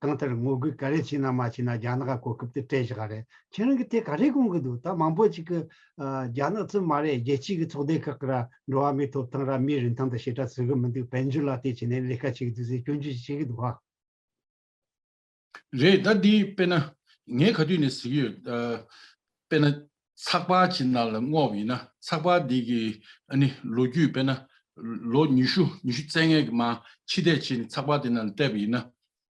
གང་ལྟར་ངོ་རྒོལ་ག་རེ་བྱས་ན་མ་བྱས་ན་རྒྱ་ནག་ག་གོ་སྐབས་དེ་སྤྲད་བཞག་རེད། ཁྱེད་རང་གིས་དེ་ག་རེ་དགོངས་ཀྱི་འདུག་ད་མང་པོ་ཅིག་གིས་ཨ་རྒྱ་ནག་ཙམ་མ་རེད། རྒྱལ་སྤྱིའི་གི་ཚོགས་སྡེ་ཁག་གི་ར་འགྲོ་བ་མིའི་ཐོབ་ཐང་ར་མིའི་རིན་ཐང་དང་ཞེ་དྲག་བརྩི་གི་མི་འདུག་དཔལ་འབྱོར་ལ་བལྟས་བྱས་ནས་ལས་ཀ་བྱེད་ཀྱི་འདུག་ཟེར་སྐྱོན་བརྗོད་བྱེད་ཀྱི་འདུག་ཨ། རེད། ད་འདི་དཔེར་ན་ངས་ག་དུས་ནས་ཟེར་གྱི་ཡོད། ཨ་དཔེར་ན་ཚགས་པར་ཅིག་ནང་ལ་བསྔོགས་པ་ཡིན་ན། ཚགས་པར་འདི་གི་ཨ་ནི་ལོ་རྒྱུས་དཔེར་ན་ལོ་ཉི་ཤུ་ཉི་ཤུ་རྩ་ལྔའི་གི་མར་ཕྱི་བལྟས་བྱས་ནས་ཚགས་པར་དེ་ནང་ལ་བལྟས་པ་ཡིན་ན།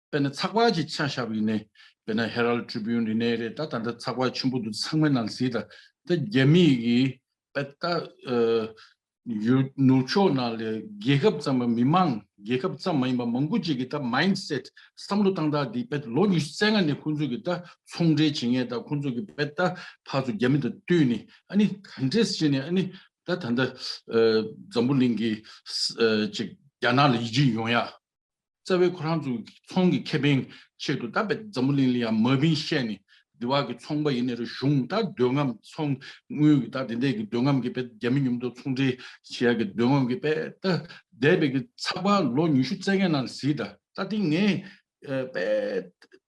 དཔེར་ན་ཚགས་པར་ཅིག་ཆ་བཞག་པ་ཡིན་ནའི། དཔེར་ན་Herald Tribune ཡིན་ནའི་རེད། ད་ད་ལྟ་ཚགས་པར་ཆེན་པོ་འདུག་ཚང་མའི་ནང་གཟིགས་དང་། ད་རྒྱ་མི་གི་དཔེ་ད་ཨ། ཡུལ་ནུབ་ཕྱོགས་ནང་ལ་རྒྱལ་ཁབ་ཙམ་མ་མི་མང་རྒྱལ་ཁབ་ཙམ་མ་ཡིན་པ་མང་པོ་ཅིག་གི་ད་མའིན་སེཊ་བསམ་བློ་བཏང་སྟངས་འདི་དཔེ་ལོ་ཉི་ཤུ་རྩ་ལྔ་ནས་ཁོང་ཚོས་ཀྱི་ད་ཚོང་འབྲེལ་བྱེད་མཁན་དང་ཁོང་ཚོས་ཀྱི་དཔེ་ད་ཕར་ཚུར་རྒྱ་མི་དང་བསྟུན་ནས་ཨ་ནི་ག་འདྲས་བྱས་ནས་ཨ་ནི་ད་ད་ལྟ་ཨ་འཛམ་བུ་གླིང་གི་ཨ་ཅིག་རྒྱ་ནག་ལ་ཡིད་ཆེས་ཡོང་ཡ། རྩ་བའི་ཁོ་རང་ཚོ་ཚོང་གི་ཁེ་ཕན་ཆེད་དུ་ད་དཔེ་འཛམ་བུ་གླིང་ལ་ཡང་མ་བིན་བཤད་ནས། འདི་བ་གི་ཚོང་པ་ཡིན་ནའི་རེད། གཞུང་ད་འདོད་རྔམ་ཚོང་དངུལ་གི་ད་དེ་འདྲས་ཀྱི་འདོད་རྔམ་གྱི་དཔེ་རྒྱ་མི་མཉམ་དུ་ཚོང་འབྲེལ་བྱེད་ཡ་གི་འདོད་རྔམ་གྱི་དཔེ་ད་འདས་པའི་གི་ཚགས་པར་ལོ་ཉི་ཤུ་རྩ་ལྔའི་ནང་གཟིགས་དང་། ད་དེ་ངས་ཨ་དཔེ་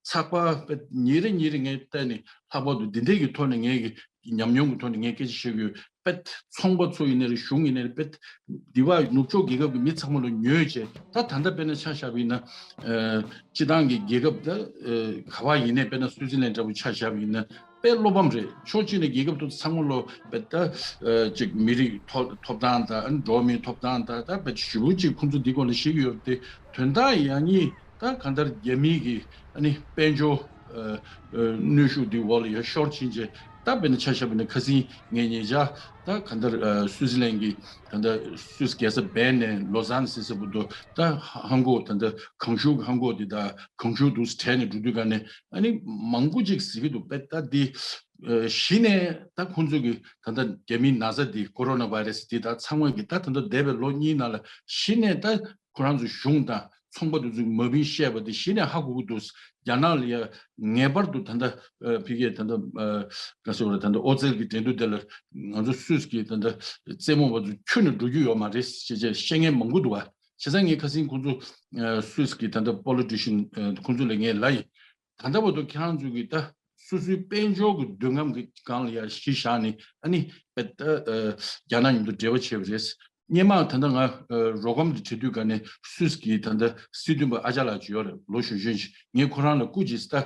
ཚགས་པར་དཔེ་ཉིན་རེ་ཉིན་རེ་ངས་བལྟས་ནས་ལྷག་པར་དུ་འདི་འདྲས་ཀྱི་ཐོག་ནས་ངས་གི་ཉམས་མྱོང་གི་ཐོག་ནས་ངས་སྐད་ཆ་བཤད་ཀྱི་ཡོད། དཔེ་ཚོང་པ་ཚོ་ཡིན་ནའི་རེད། གཞུང་ཡིན་ནའི་རེད། དཔེ་འདི་བ་ནུབ་ཕྱོགས་རྒྱལ་ཁབ་ཀྱི་མི་ཚང་མ་ལ་ཉོས་བྱས། ད་ད་ལྟ་དཔེར་ན་ཆ་བཞག་པ་ཡིན་ན། ཨ་སྤྱི་བཏང་གི་རྒྱལ་ཁབ་ད་ཨ་ག་བ་ཡིན་ནའི་དཔེར་ན་སུའུ་ཙི་ལན་འདྲ་པོ་ཆ་བཞག་པ་ཡིན་ན་དཔེ་བློ་ཕམ་རེད། ཕྱོགས་གཅིག་ནས་རྒྱལ་ཁབ་དེ་ཚང་མ་ལ་དཔེ་ད་ཨ་ཅིག་མི་རིགས་ཐོབ་ཐོབ་ཐང་དང་ཨ་ནི་འགྲོ་བ་མིའི་ཐོབ་ཐང་དང་། ད་དཔེ་ཞེ་པོ་ཅིག་ཁོང་ཚོ་འདི་སྐོར་ལ་བཤད་ཀྱི་ཡོད་རེད་དེ། དོན་དག་ཡང་སྙིང་ད་གང་ལྟར་རྒྱ་མིའི་གི་ཨ་ནི་དཔལ་འབྱོར་ཨ་ཨ་གནོན་ཤུགས་འདི་འོག་ལ་ཡར་ཤོར་ཕྱིན་རྗེས། ད་དཔེར་ན་ཆ་བཞག་པ་ཡིན་ན་ཁ་སང་ངས་ཉེ་ཆར་ད་གང་ལྟར་ཨ་སུའུ་ཙི་ལན་གྱི་ད་ལྟ་སུད་སི་རྒྱལ་ས་བྷན་ནས་ལོ་ཟན་ཟེར་ས་བར་དུ་ད་ཧང་གོ་ད་ལྟ་གངས་ཤུགས་ཀྱི་ཧང་གོ་འདི་ད་གངས་ཤུགས་འདུག་སེ་བྲལ་ནས་འགྲོ་དུས་ག་ནས་ཨ་ནི་མང་པོ་ཅིག་གཟིགས་ཀྱི་འདུག་དཔེ་ད་འདི་ཨ་གཞི་ནས་ད་ཁོང་ཚོ་གི་ད་ལྟ་རྒྱ་མིའི་ན་ཚ་འདི་ཀོ་རོ་ན་བྷའི་རེ་སི་འདི་ད་ཚང་མ་གི་ད་ད་ལྟ་འདས་པའི་ལོ་གཉིས་ནང་ལ་གཞི་ནས་ད་ཁོ་རང་ཚོ་གཞུང་དང་ཚོང་པ་དེ་ཚོས་མ་བིན་བཤད་པ་དེ་གཞི་ནས་ཧ་གོ་གི་འདུག་རྒྱ་ནག་ལ་ཡ་ངེས་པར་དུ་ད་ལྟ་ཨ་ཕ་གིའི་ད་ལྟ་ཨ་ག་ཟེར་བ་རེད། ད་ལྟ་ཨོ་རྩལ་གྱི་འགྲན་བསྡུར་དེ་ལ་ང་ཚོ་སུད་སི་གི་ད་ལྟ་རྩེད་མོ་བ་ཚོ་ཁྱོན་ནས་འགྲོ་རྒྱུ་ཡོད་མ་རེད་ཅེས་བཤད་བཤད་མཁན་མང་པོ་འདུག་བ། བྱས་ཙང་ངས་ཁ་སང་ཁོང་ཚོ་ཨ་སུད་སི་གི་ད་ལྟ་པོ་ལི་ཊི་ཤན་ཨ་ཁོང་ཚོ་ལ་ངས་ལབ་ཡིན། ད་ལྟ་བར་དུ་ཁྱེད་རང་ཚོ་གིས་ད་སོ་སོའི་དཔལ་འབྱོར་གྱི་འདོད་རྔམ་གྱི་སྒང་ལ་ཡ་གཞི་བཞག་ནས་ཨ་ནི་དཔེ་ད་ཨ་རྒྱ་ནག་མཉམ་དུ་འབྲེལ་བ་བྱས་པ་རེད། སྔོན་མ་ད་ལྟ་ང་ཨ་རོ་སྒམ་དུ་བྲིས་དུས་ག་ནས་སུད་སི་གི་ད་ལྟ་སྲིད་དོན་པ་ཨ་ཅག་ལགས་ཅིག་ཡོད་རེད། ལོ་གཞོན་གཞོན་ཞིག་ངས་ཁོ་རང་ལ་སྐུ་མཁྱེན་ད་ཨ་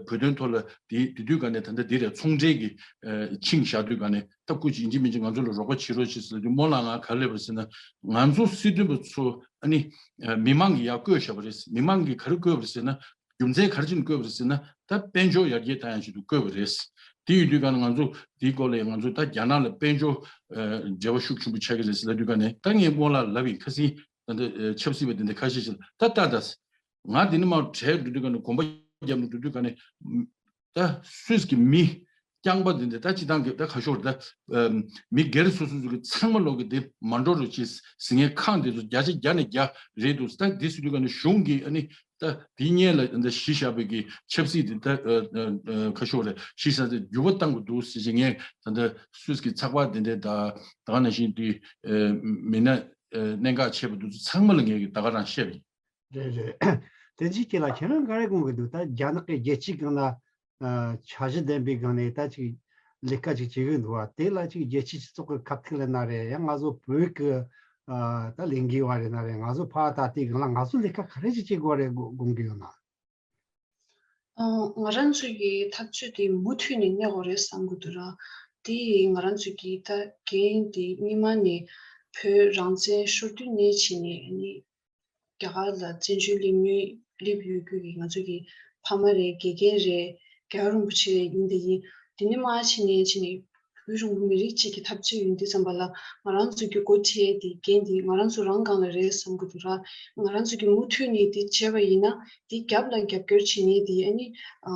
བོད་དོན་ཐོག་ལ་དེ་དེ་དུས་ག་ནས་ད་ལྟ་འདི་རེད། ཚོང་འབྲེལ་གྱི་ཨ་ཆིངས་བཞག་དུས་ག་ནས་ད་སྐུ་མཁྱེན་ཡིན་གཅིག་མིན་གཅིག་ང་ཚོ་ལ་རོགས་པ་བྱེད་རོགས་བྱེད་ཟེར་དུས་སྨོན་ལམ་ང་ག་རེ་སླེབས་པ་རེད་ཟེར་ན། ང་ཚོ་སྲིད་དོན་པ་ཚོ་ཨ་ནི་ཨ་མི་མང་གིས་ཡར་བསྐོས་བཞག་པ་རེད། མི་མང་གིས་ག་རེ་བསྐོས་པ་རེད་ཟེར་ན། རྒྱུ་མཚན་ག་རེ་བྱས་ནས་བསྐོས་པ་རེད་ཟེར་ན། ད་དཔལ་འབྱོར་ཡར་རྒྱས་བཏང་ཡག་ཆེད་དུ་བསྐོས་པ་རེད། དེ་ཡིན་དུས་ག་ནས་ང་ཚོ་དེའི་སྐོར་ལ་ང་ཚོ་ད་རྒྱ་ནག་ལ་དཔལ་འབྱོར་ཨ་འབྲེལ་བ་ཤུགས་ཆེན་པོ་ཆགས་ཀྱི་རེད་ཟེར་ལབ་དུས་ག་ནས། ད་ངས་སྔོན་ལ་ལབ་ཡིན། ཁ་སང་ད་ལྟ་ཨ་ཆབ་སྲིད་པ་དེ་འདྲ་ཁ་ཤས་ཤིག་ལ་ད་ལྟ་ད་ང་འདི་ནས་མར་བྲལ་འགྲོ་དུས་ག་ནས་གོམ་པ་བརྒྱབ་ནས་འགྲོ་དུས་ག་ནས་ད་སུད་སི་གི་མི་རྐྱང་པ་འདི་འདྲ་ད་སྤྱི་བཏང་གི་ད་ཁ་ཤོར་ད་ཨ་མི་སྒེར་སོ་སོ་ཚོ་གི་ཚང་མ་ལོག་གི་དེ་མ་འགྲོ་རོགས་བྱེད་ཟེར་མཁན་ཁག་འདི་ཚོ་བརྒྱ་ཆ་བརྒྱ་ནས་བརྒྱ་རེད་འདུག་ད་འདི་ཟེར་དུས་ག་ནས་གཞུང་གིས་ཨ་ནི་ད་དེ་སྔོན་ལ་ད་གཞི་བཞག་པའི་གི་ཆབ་སྲིད་དེ་ད་ཨ་ཨ་ཨ་ཁ་ཤོར་རེད། གཞི་བཞག་དེ་འགྱུར་བ་གཏང་དགོས་འདུག་ཟེར་བྱས་ངས་ད་ལྟ་སུད་སི་གི་ཚགས་པར་དེ་འདྲ་ད་ད་ག་ནང་བཞིན་དེ་ཨ་མི་སྣ་ཨ་གནད་འགག་ཆེ་བ་དེ་ཚོ་ཚང་མ་ལ་ངས་ད་ག་རང་བཤད་པ་ཡིན། རེད་རེད། བསྟན་འཛིན་སྐྱིད་ལགས། ཁྱེད་རང་ག་རེ་དགོངས་ཀྱི་འདུག་ད་རྒྱ་ནག་གི་རྒྱལ་སྤྱིའི་སྒང་ལ་ཨ་འཆར་གཞི་ལྡན་པའི་སྒང་ནས་ད་ཅིག་ལས་ཀ་ཅིག་བྱེད་ཀྱི་འདུག་བ། དེ་ལ་ཅིག་རྒྱལ་སྤྱིའི་སྤྱི་ཚོགས་ཀྱི་ཁ་ཐུག་ལ་ན་རེད། ཡང་ང་ཚོ་བོད་ཀྱི་ཨ་ད་ལས་འགུལ་བ་རེད་ན་རེད། ང་ཚོ་ཕར་ད་ལྟའི་སྒང་ལ་ང་ཚོ་ལས་ཀ་ག་རེ་ཅིག་བྱེད་དགོས་རེད་དགོངས་ཀྱི་ཡོད་ན། ཨ་ང་རང་ཚོའི་གི་འཐབ་རྩོད་དེ་མུ་མཐུད་ནས་གནས་དགོས་རེད་བསམ་གྱི་འདུག་ར། དེ་ང་རང་ཚོའི་གི་ད་འགན་དེ་སྔོན་མ་ནས་བོད་རང་བཙན་ཤོར་དུས་ནས་བྱས་ནས་ནི། རྒྱ་གར་ལ་བཙན་བྱོལ་སླེབས་མྱོང་སླེབས་ཡོད་རྒྱུ་གི་ང་ཚོ་གི་ཕ་མ་རེད། དགེ་རྒན་རེད། རྒྱལ་བ་རིན་པོ་ཆེ་རེད། ཡིན་དེ་ཡིན། དེ་ནས་མར་ཕྱིན་ནས་ཕྱིན་ནས་ བོད་རང་ལུགས་མི་རིགས་གཅིག་གི་འཐབ་རྩོད་ཡིན་དུས་ཙམ་པ་ལ་ང་རང་ཚོ་གི་འགོ་ཁྲིད་དེ་འགན་དེ་ང་རང་ཚོ་རང་སྒང་ལ་རེད་བསམ་གི་འདུག་ར། ང་རང་ཚོ་གི་མུ་མཐུད་ནས་དེ་བྱས་པ་ཡིན་ན་དེ་རྒྱབ་ལ་རྒྱབ་སྐྱོར་བྱེད་མཁན་དེ་ཨ་ནི་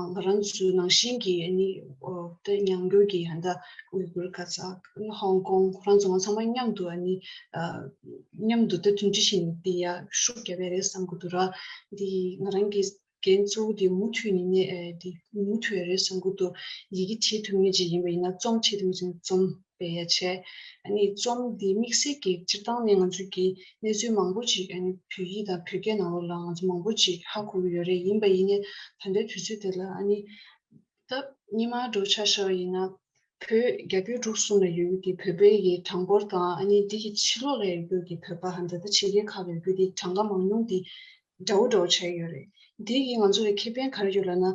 ང་རང་ཚོ་ནང་བཞིན་གྱི་ཨ་ནི་ད་ཉམས་མྱོང་གི་ཧན་ད་ཝི་གུར་གྷ་ཛ་ཧོང་ཀོང་ཁོ་རང་ཚོ་ང་ཚང་མ་མཉམ་དུ་ཨ་ནི་མཉམ་དུ་ད་མཐུན་སྒྲིལ་བྱེད་མཁན་དེ་ཡ་ཤུགས་རྒྱབ་པ་རེད་བསམ་གི་འདུག་ར། དེ་ང་རང་གི་འགན་གཙོ་བོ་དེ་མུ་མཐུད་ནས་ནས་ཨེ་དེ་མུ་མཐུད་རེད་བསམ་གི་འདུག་ཡི་གེ་བྲིས་ཐུབ་མཁན་ཅིག་ཡིན་པ་ཡིན་ན་རྩོམ་བྲིས་ཐུབ་མཁན་ཅིག་རྩོམ་སྤེལ་ཡ་བྱས། ཨ་ནི་རྩོམ་འདི་དམིགས་བསལ་གྱི་སྤྱིར་བཏང་ནས་ང་ཚོ་གི་གནས་ཚུལ་མང་པོ་ཅིག་ཨ་ནི་བོད་ཡིག་དང་བོད་སྐད་ནང་ལོགས་ལ་ང་ཚོ་མང་པོ་ཅིག་ཧ་གོ་གི་ཡོད་རེད། ཡིན་པ་ཡིན་ནའི་ད་ལྟའི་དུས་ཚོད་དེ་ལ་ཨ་ནི་ད་སྔོན་མ་འདྲ་ཆ་བཞག་པ་ཡིན་ན་བོད་རྒྱ་བོད་འབྲུག་གསུམ་ལ་ཡོད་ཀྱི་བོད་པའི་གི་གྲངས་འབོར་དང་ཨ་ནི་འདི་གི་ཕྱི་ལོགས་ལ་ཡོད་ཀྱི་བོད་པ་ཧ་ད་ད་ཕྱི་རྒྱལ་ཁག་ལ་ཡོད་ཀྱི་དེ་གྲངས་ཀ་མང་ཉུང་དེ་འདྲ་བོ་འདྲ་བོ་ཆགས་ཡོད་རེད། འདི་གིས་ང་ཚོ་ལ་ཁེ་ཕན་ག་རེ་ཡོད་ལབ་ན་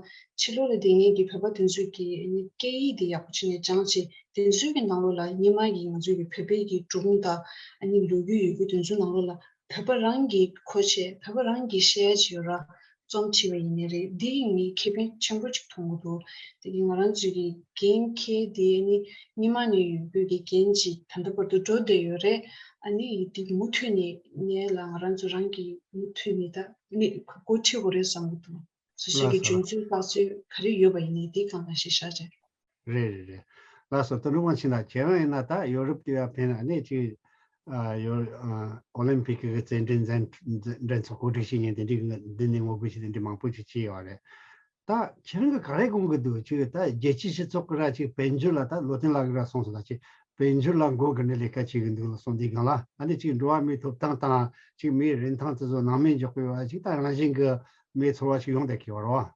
ཕྱི་ལོགས་ལ་བསྡད་མཁན་གྱི་བོད་པ་དེ་ཚོས་ཀྱི་ཨ་ནི་སྐད་ཡིག་དེ་ཡག་པོ་བྱས་ནས་སྦྱངས་བྱས་དེ་ཚོའི་གི་ནང་ལོགས་ལ་སྔོན་མ་གི་ང་ཚོའི་གི་བོད་པའི་གི་སྒྲུང་དང་ཨ་ནི་ལོ་རྒྱུས་ཡོད་རྒྱུ་དེ་ཚོའི་ནང་ལོགས་ལ་བོད་པ་རང་གི་མཁོ་ཆས་བོད་པ་རང་གི་ཤེས་ཡ་ཅིག་ཡོད་ར། རྩོམ་བྲིས་པ་ཡིན་ནའི་རེད། འདི་ཡིས་ངས་ཁེ་ཕན་ཆེན་པོ་ཅིག་མཐོང་གི་འདུག་དེ་གིས་ང་རང་ཚོའི་གི་འགན་འཁྱེར་དེ་ནི་སྔོན་མ་ནས་ཡོད་རྒྱུ་གི་འགན་ཅིག་ད་ལྟ་བར་དུ་འགྲོ་བསྡད་ཡོད་རེད། ཨ་ནི་དེ་མུ་མཐུད་ནས་ནས་ལ་ང་རང་ཚོ་རང་གི་མུ་མཐུད་ནས་ད་ནི་འགོ་ཁྲིད་དགོས་རེད་བསམ་གི་འདུག་སོ་སོའི་གི་ལགས་སོ། འཇོན་ཚོད་དཔག་ཚོད་ག་རེ་ཡོད་པ་ཡིན་ནའི་དེ་གང་ལ་ཞིག་བཞག་བྱས། རེད་རེད་རེད། ལགས་སོ། དོ་ནུབ་དབང་ཆེ་ན་ཁྱེད་རང་ཡིན་ན་ད་ཡོ་རོབ་དེ་བ་ཕན་ཨ་ནི་ཅིག་ཨ་ཡོ་ཨ་ཨོ་ལིམ་པིག་གི་རྩེད་འགྲན་འགྲན་འགྲན་ཚོགས་གོ་སྒྲིག་བྱེད་མཁན་དེ་འདྲའི་འདི་ནས་ངོ་རྒོལ་བྱེད་དེ་འདྲའི་མང་པོ་ཅིག་བྱས་ཡོད་རེད། ད་ཁྱེད་རང་གི་ག་རེ་དགོངས་ཀྱི་འདུག་ཅིག་ད་རྒྱལ་སྤྱིའི་སྤྱི་ཚོགས་ཀྱི་ར་ཅིག་དཔལ་འབྱོར་ལ་ད་བློ་བརྟན་ལགས་ཀྱི་ར་གསུངས་སོང་ད་ཅིག་དཔལ་འབྱོར་ལ་མགོ་སྒུར་ནས་ལས་ཀ་བྱེད་ཀྱི་འདུག་ལ་གསུངས་དེ་སྒང་ལ་ཨ་ནི་ཅིག་འགྲོ་བ་མིའི་ཐོབ་ཐང་དང་ཅིག་མིའི་རིན་ཐང་དེ་ཚོ་སྣང་མེད་འཇོག་གི་ཡོད་པ་ཅིག་ད་རང་བཞིན་གྱི་མིའི་ཚོར་བ་ཞིག་ཡོང་བསྡད་ཀྱི་ཡོད་རེད་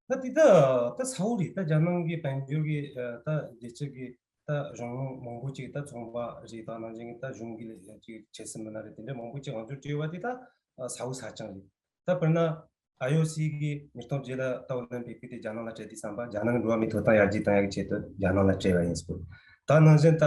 བ། ད་དེ་ད་ད་ས་འོག་རེད། ད་རྒྱ་ནང་གི་དཔལ་འབྱོར་གི་ད་རྒྱལ་སྤྱི་གི་ད་གཞུང་མང་པོ་ཅིག་ད་ཚོང་པ་རེད། ད་ནང་བཞིན་གི་ད་གཞུང་གི་ལས་ཅིག་བྱེད་སྲིད་མི་སྣ་རེད། དེ་འདྲ་མང་པོ་ཅིག་དབང་སྒྱུར་བྱས་པ་དེ་ད་ས་འོག་ས་ཆ་རེད། ད་དཔེར་ན་ཨའི་ཨོ་སི་གི་ཉིས་སྟོང་བརྒྱད་ལ་ད་ཨོ་ལིམ་པིག་གི་དེ་རྒྱ་ནང་ལ་སྤྲད་དུས་ཙམ་པ་རྒྱ་ནང་གི་འགྲོ་བ་མིའི་ཐོབ་ཐང་ཡར་རྒྱས་གཏོང་ཡག་གི་ཆེད་དུ་རྒྱ་ནང་ལ་སྤྲད་པ་ཡིན་སྐོར། ད་ནང་བཞིན་ད་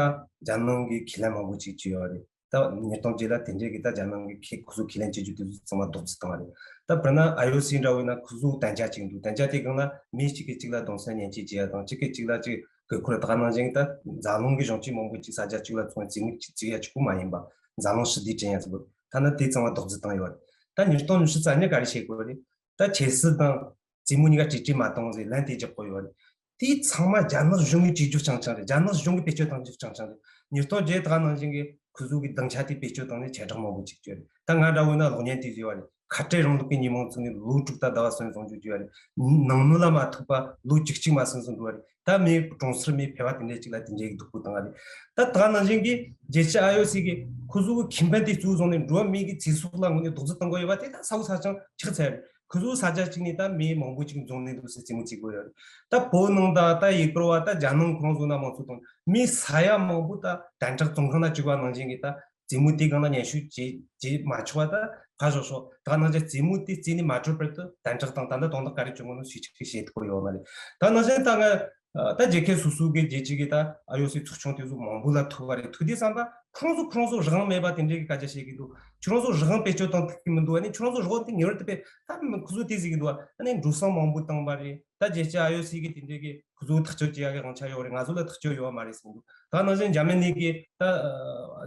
རྒྱ་ནང་གི་ཁས་ལེན་མང་པོ་ཅིག་བྱས་ཡོད་རེད། ད་ཉིས་སྟོང་བརྒྱད་ལ་དེ་འདྲའི་གི་ད་རྒྱ་ནང་གི་ཁེ་ཁོ་ཚོ་ཁས་ལེན་བྱེད་རྒྱུ་དེ་ཚོ་ཚང་མ་རྡོག་རྫིས་བཏང་བ་རེད། ད་དཔེར་ན་ཨའི་ཨོ་སི་འདྲ་བོ་ཡིན་ན་ཁོ་ཚོ་དན་ཆ་གཅིག་འདུག་དན་ཆ་དེ་སྒང་ལ་མི་གཅིག་གིས་གཅིག་ལ་གདུང་སེམས་མཉེན་ཆས་བྱེད་ཡ་དང་གཅིག་གིས་གཅིག་ལ་གཅིག་གི་ཁོར་ད་ག་ནང་བཞིན་གི་ད་འཛམ་གླིང་གི་གཞུང་ཆེན་མང་པོ་ཅིག་ས་ཆ་གཅིག་ལ་ཚོང་རྩིས་མིག་གཅིག་བརྩི་ཡ་གཅིག་པོ་མ་ཡིན་པ་འཛམ་གླིང་ཞི་བདེ་བསྐྲུན་ཡ་ཟེར་བ་ཐ་ན་དེ་ཚང་མ་རྡོག་རྫིས་བཏང་ཡོད་རེད། ད་ཉིས་སྟོང་ཉི་ཤུ་རྩ་གཉིས་ག་རེ་བྱེད་དགོས་རེད། ད་ཆབ་སྲིད་དང་རྩེད་མོ་གཉིས་ཀ་གཅིག་སྒྲིལ་མ་གཏོང་ཟེར་ལན་དེ་རྒྱག་དགོས་ཡོད་རེད། དེ་ཚང་མ་རྒྱ་ནག་གཞུང་གིས་བྱེད་རྒྱུ་རྐྱང་རྐྱང་རེད། རྒྱ་ནག་གཞུང་གིས་བེད་སྤྱོད་གཏོང་རྒྱུ་རྐྱང་རྐྱང་རེད། ཉིས་སྟོང་བརྒྱད་དེ་ག་ནང་བཞིན་གྱི་ཁོ་ཚོ་གི་སྡིངས་ཆ་དེ་བེད་སྤྱོད་བཏང་ནས་ཁྱབ་བསྒྲགས་མང་པོ་ཅིག་བྱས་རེད། ད་ང་འདྲ་བོ་ན་གློག་བརྙན་དེ་བཟོས་པ་རེད། ཁ་བྲལ་རིང་ལུགས་ཀྱི་ཉིན་མོ་བཙུགས་ནས་ལོ་དྲུག་དང་ཟླ་བ་གསུམ་བཟུང་རྒྱུ་བྱས་པ་རེད། ནང་མི་ལ་མ་ཐུག་པ་ལོ་བཅུ་གཅིག་མ་ཟིན་ཙམ་འགྲོ་བ་རེད། ད་མིའི་གྲོང་གསེབ་མིའི་ཕལ་བ་དེ་འདྲས་ཅིག་ལ་དེ་འདྲས་ཀྱི་སྡུག་པོ་བཏང་བ་རེད། ད་ད་ག་ནང་བཞིན་གྱི་རྒྱལ་སྤྱི་ཨའི་ཨོ་སི་གི་ཁོ་ཚོ་གི་ཁེ་ཕན་དེ་གཙོ་བོ་བཟུང་ནས་འགྲོ་བ་མིའི་གི་ཚེ་སྲོག་ལ་དངོས་གནས་རྡོག་རྫིས་བཏང་དགོས་ཡོད་པ་དེ་ད་ས་འོག་ས་ཆ་ཆགས་ཚར་རེད། ཁོ་ཚོ་ས་ཆ་གཅིག་ནས་ད་མི་མང་པོ་ཅིག་འཛོམས་ནས་འདུག་སེ་རྩེད་མོ་རྩེ་གི་ཡོད་རེད། ད་བོད་ནང་ད་ད་ཡུ་གུར་བ་ད་རྒྱ་ནང་ཁོང་ཚོ་ན་མང་ཚོགས་དང་མི་ས་ཡ་མང་པོ་ད་དན་ཁྲག་བཙོང་ཁང་ན་བཅུག་པ་ནང་བཞིན་གྱི་ད་རྩེད་མོ་དེ་སྒང་ན་མཉམ་ཞུགས་བྱེད་བྱེད་མ་ཆོག་པ་ད་ཕར་ཞོག་ཞོག་ད་ནང་བཞིན་རྩེད་མོ་དེ་རྩེ་ནས་མ་གྲོལ་བར་དུ་དན་ཁྲག་དང་ད་ལྟ་དོན་དག་ག་རེ་བྱུང་ངོ་ནོ་ཞིག་ཅིག་བཤད་ཐུབ་ཡོད་མ་རེད། ད་ནང་བཞིན་ད་ང་ད་རྒྱལ་ཁབ་སོ་སོ་གི་རྒྱལ་སྤྱི་གི་ད་ཨའི་ཨོ་སི་ཚོགས་ཆུང་དེ་ཚོ་མང་པོ་ལ་ཐུག་པ་རེད། ཐུག་དུས་ཙམ་པ་ཁོང་ཚོ་ཁོང་ཚོ་རང་དབང་མེད་པ་དེ་འདྲའི་གི་སྐད་ཆ་བཤད་ཀྱི་འདུག་ཁྱོད་རང་ཚོ་རང་དབང་བེད་སྤྱོད་བཏང་ཐུབ་ཀྱི་མི་འདུག་ཨ་ནི་ཁྱོད་རང་ཚོ་རང་དབང་དེ་ངེས་པར་དུ་དཔེ་ད་ཁོ་ཚོ་དེ་ཟེར་གྱི་འདུག་ཨ་ནི་འགྲོ་སོང་མང་པོ་བཏང་པ་རེད། ད་རྒྱལ་སྤྱི་ཨའི་ཨོ་སི་གི་དེ་འདྲའི་གི་ཁོ་ཚོ་ཐག་གཅོད་བྱེད་ཡ་གི་དབང་ཆ་ཡོད་རེད། ང་ཚོ་ལ་ཐག་གཅོད་ཡོད་པ་མ་རེད་ཟེར་གྱི་འདུག་ད་ནང་བཞིན་འཇར་མ་ནི་གི་ད་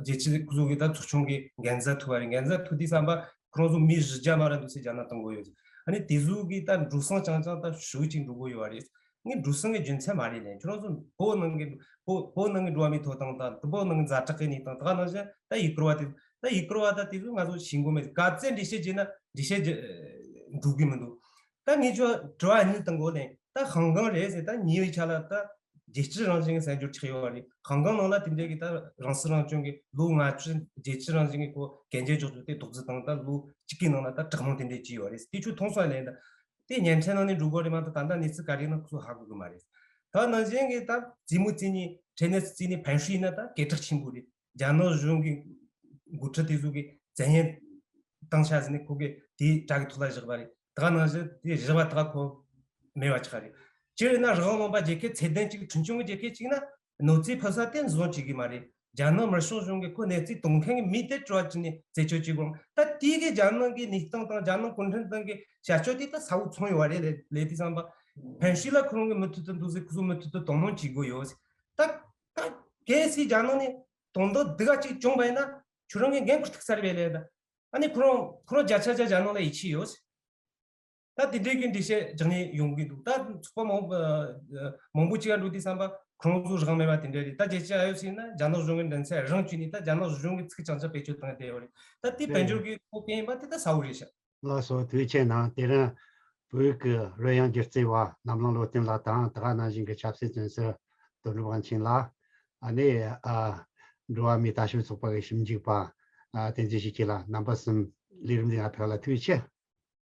རྒྱལ་སྤྱི་ཁོ་ཚོ་གི་ད་ཚོགས་ཆུང་གི་འགན་ས་ཐུག་པ་རེད། འགན་ས་ཐུག་དུས་ཙམ་པ་ཁོ་རང་ཚོ་མི་བཞི་བརྒྱ་མ་ར་འདུག་སེ་རྒྱ་ནག་གཏོང་དགོས་ཡོད། ཨ་ནི་དེ་ཚོ་གི་ད་འགྲོ་སོང་རྐྱང་རྐྱང་ད་ཞེ་པོ་ཅིག་འགྲོ་གི་ཡོད་རེད། ངས་འགྲོ་སོང་གི་རྒྱུ་མཚན་མ་རེད་ལན། ཁྱོད་རང་ཚོ་བོད་ནང་གི་བོད་བོད་ནང་གི་འགྲོ་བ་མིའི་ཐོབ་ཐང་དང་བོད་ནང་གི་ཛ་དྲག་གི་གནས་སྟངས་ད་ག་ནང་བཞིན་ད་ཡུ་གུར་བ་དེ་ད་ཡུ་གུར་བ་ད་དེ་ཚོ་ང་ཚོ་ཤེས་དགོས་མེད། ག་ཚད་འགྲེལ་བཤད་བྱས་ན་འགྲེལ་བཤད་བྱེད་འགྲོ་གི་མི་འདུག་ད་ངས་ཁྱོད་དྲི་བ་གཉིས་བཏང་གོ་ལན། ད་ཧང་ཀང་རེད་ཟེར། ད་ཉེ་བའི་ཆ་ལ་ད་རྒྱལ་སྤྱི་རང་བཞིན་གྱི་གསར་འགྱུར་ཆགས་ཡོད་རེད། ཧང་ཀང་ནང་ལ་དེ་འདྲའི་གི་ད་རང་སྲིད་རང་སྐྱོང་གི་ལོ་ལྔ་བཅུ་རྒྱལ་སྤྱི་རང་བཞིན་གྱི་ཁོ་གན་རྒྱ་འཇོག་རྒྱུ་དེ་རྡོག་རྫིས་བཏང་། ད་ལོ་གཅིག་གི་ནང་ལ་ད་དྲག་གནོན་དེ་འདྲས་བྱས་ཡོད་རེད། དེ་ཁྱོད་མཐོང་སོང་ལན། ད་དེ་ཉན་ཆ་ནང་ནས་འགྲོ་དགོས་རེད་མ་གཏོགས་ད་ལྟ་གནས་ཚུལ་ག་རེ་ཡིན་ན་ཁོ་ཚོ་ཧ་གོ་གི་མ་རེད། ད་ནང་བཞིན་གྱི་ད་རྩེད་མོ་རྩེ་ནས་ཁྲེ་ནས་རྩེ་ནས་ཕན་ཤུ་ཡིན་ན་ད་སྐད་གྲགས་ཆེན་པོ་རེད། རྒྱ་ནག་གཞུང་གི་འགོ་ཁྲིད་དེ་ཚོ་གི་བཙན་གཡེམ་བཏང་ཤག་ཟེར་ནས་ཁོ་གི་དེའི་དགྲ་གི་ཐོག་ལ་བཞག་པ་རེད། ད་ག་ནང་བཞིན་དེ་བཞག་པ་ད་ཁོ་མེད་པ་ཆགས་རེད། སྤྱིར་ཡིན་ན་རང་དབང་ལུང་པ་རྒྱལ་ཁབ་ཚད་ལྡན་གཅིག་འཕྲིན་བཅོལ་གྱི་རྒྱལ་ཁབ་གཅིག་ན་གནོད་འཚེ་ཕོག་ས་དེ་བཟོ་བཅུག་གི་མ་རེད། རྒྱ་ནག་མི་དམངས་གཞུང་གིས་ཁོ་གནོད་འཚེ་གཏོང་མཁན་གྱི་མི་དེ་དྲི་བ་དྲིས་ནས་རྩད་གཅོད་བྱེད་དགོས། ད་དེ་གི་རྒྱ་ནག་གི་གནས་སྟངས་དང་རྒྱ་ནག་གུང་ཁྲན་ཏང་གི་བྱ་སྤྱོད་དེ་ད་ས་བོ་མཚོན་ཡོད་རེད་ལབ་ལབ་དུས་ཙམ་པ་ཕན་ཤུ་ལ་ཁོ་རང་གི་མུ་མཐུད་དུ་འདུག་ཟེར། ཁོ་ཚོ་མུ་མཐུད་དུ་དོ་སྣང་བྱེད་དགོས་ཡོད་ཟེར། ད་ གལ་སྲིད་རྒྱ་ནག་ནས་དོན་དག་འདི་ག་ཅིག་བྱུང་བ་ཡིན་ན་ཁྱོད་རང་གི་འགན་ཁུར་ཐུབ་ས་རེད་པས་ལས་ད། ཨ་ནི་ཁོ་རང་ཁོ་རང་བརྒྱ་ཆ་བརྒྱ་རྒྱ་ནག་ལ་ཡིད་ཆེས་ཡོད། ད་དེ་འདྲའི་གི་འགྲེལ་བཤད་རྒྱག་མཁན་ཡོང་གི་འདུག་ད་ཚོགས་པ་མང་པོ་མང་པོ་ཅིག་ག་འགྲོ་དུས་བསམ་པ་ཁོ་རང་ཚོ་རང་མེད་པ་དེ་འདྲ་རེད། ད་རྒྱལ་སྤྱི་ཨ་ཡོ་ཟེར་ན་རྒྱ་ནག་གཞུང་གི་མགྲིན་ཚབ་རང་བྱས་ནས་ད་རྒྱ་ནག་གཞུང་གི་ཚིག་རྐྱང་རྐྱང་བེད་སྤྱོད་བཏང་བསྡད་ཡོད་རེད། ད་དེ་དཔལ་འབྱོར་གི་ཐོག་ཕན་ཡིན་པ་དེ་ད་གསལ་བོ་རེད་ཤག་ལགས་སོ། ཐུགས་རྗེ་ཆེ་གནང་། དེ་རིང་བོད་ཀྱི་རོལ་དབྱངས་སྒྱུ་རྩལ་བ་ནམ་ལངས་བློ་བརྟན་ལགས་དང་། ད་ག་ནང་བཞིན་གྱི་ཆབ་སྲིད་བཙོན་ཟུར་དོན་གྲུབ་དབང་ཆེན་ལགས། ཨ་ནི་ཨ་འགྲོ་བ་མིའི་ལྟ་ཞིབ་ཚོགས་པ་གི་ཞིབ་འཇུག་པ་ཨ་བསྟན་འཛིན་ཡེ་ཤེས་ལགས། རྣམ་པ་གསུམ་ལས་རིམ་འདི་ནང་ཕེབས་ལ་ཐུགས་རྗེ་ཆེ།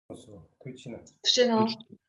ཐུགས་རྗེ་ཆེ་གནང་། ཐུགས་རྗེ་གནང་།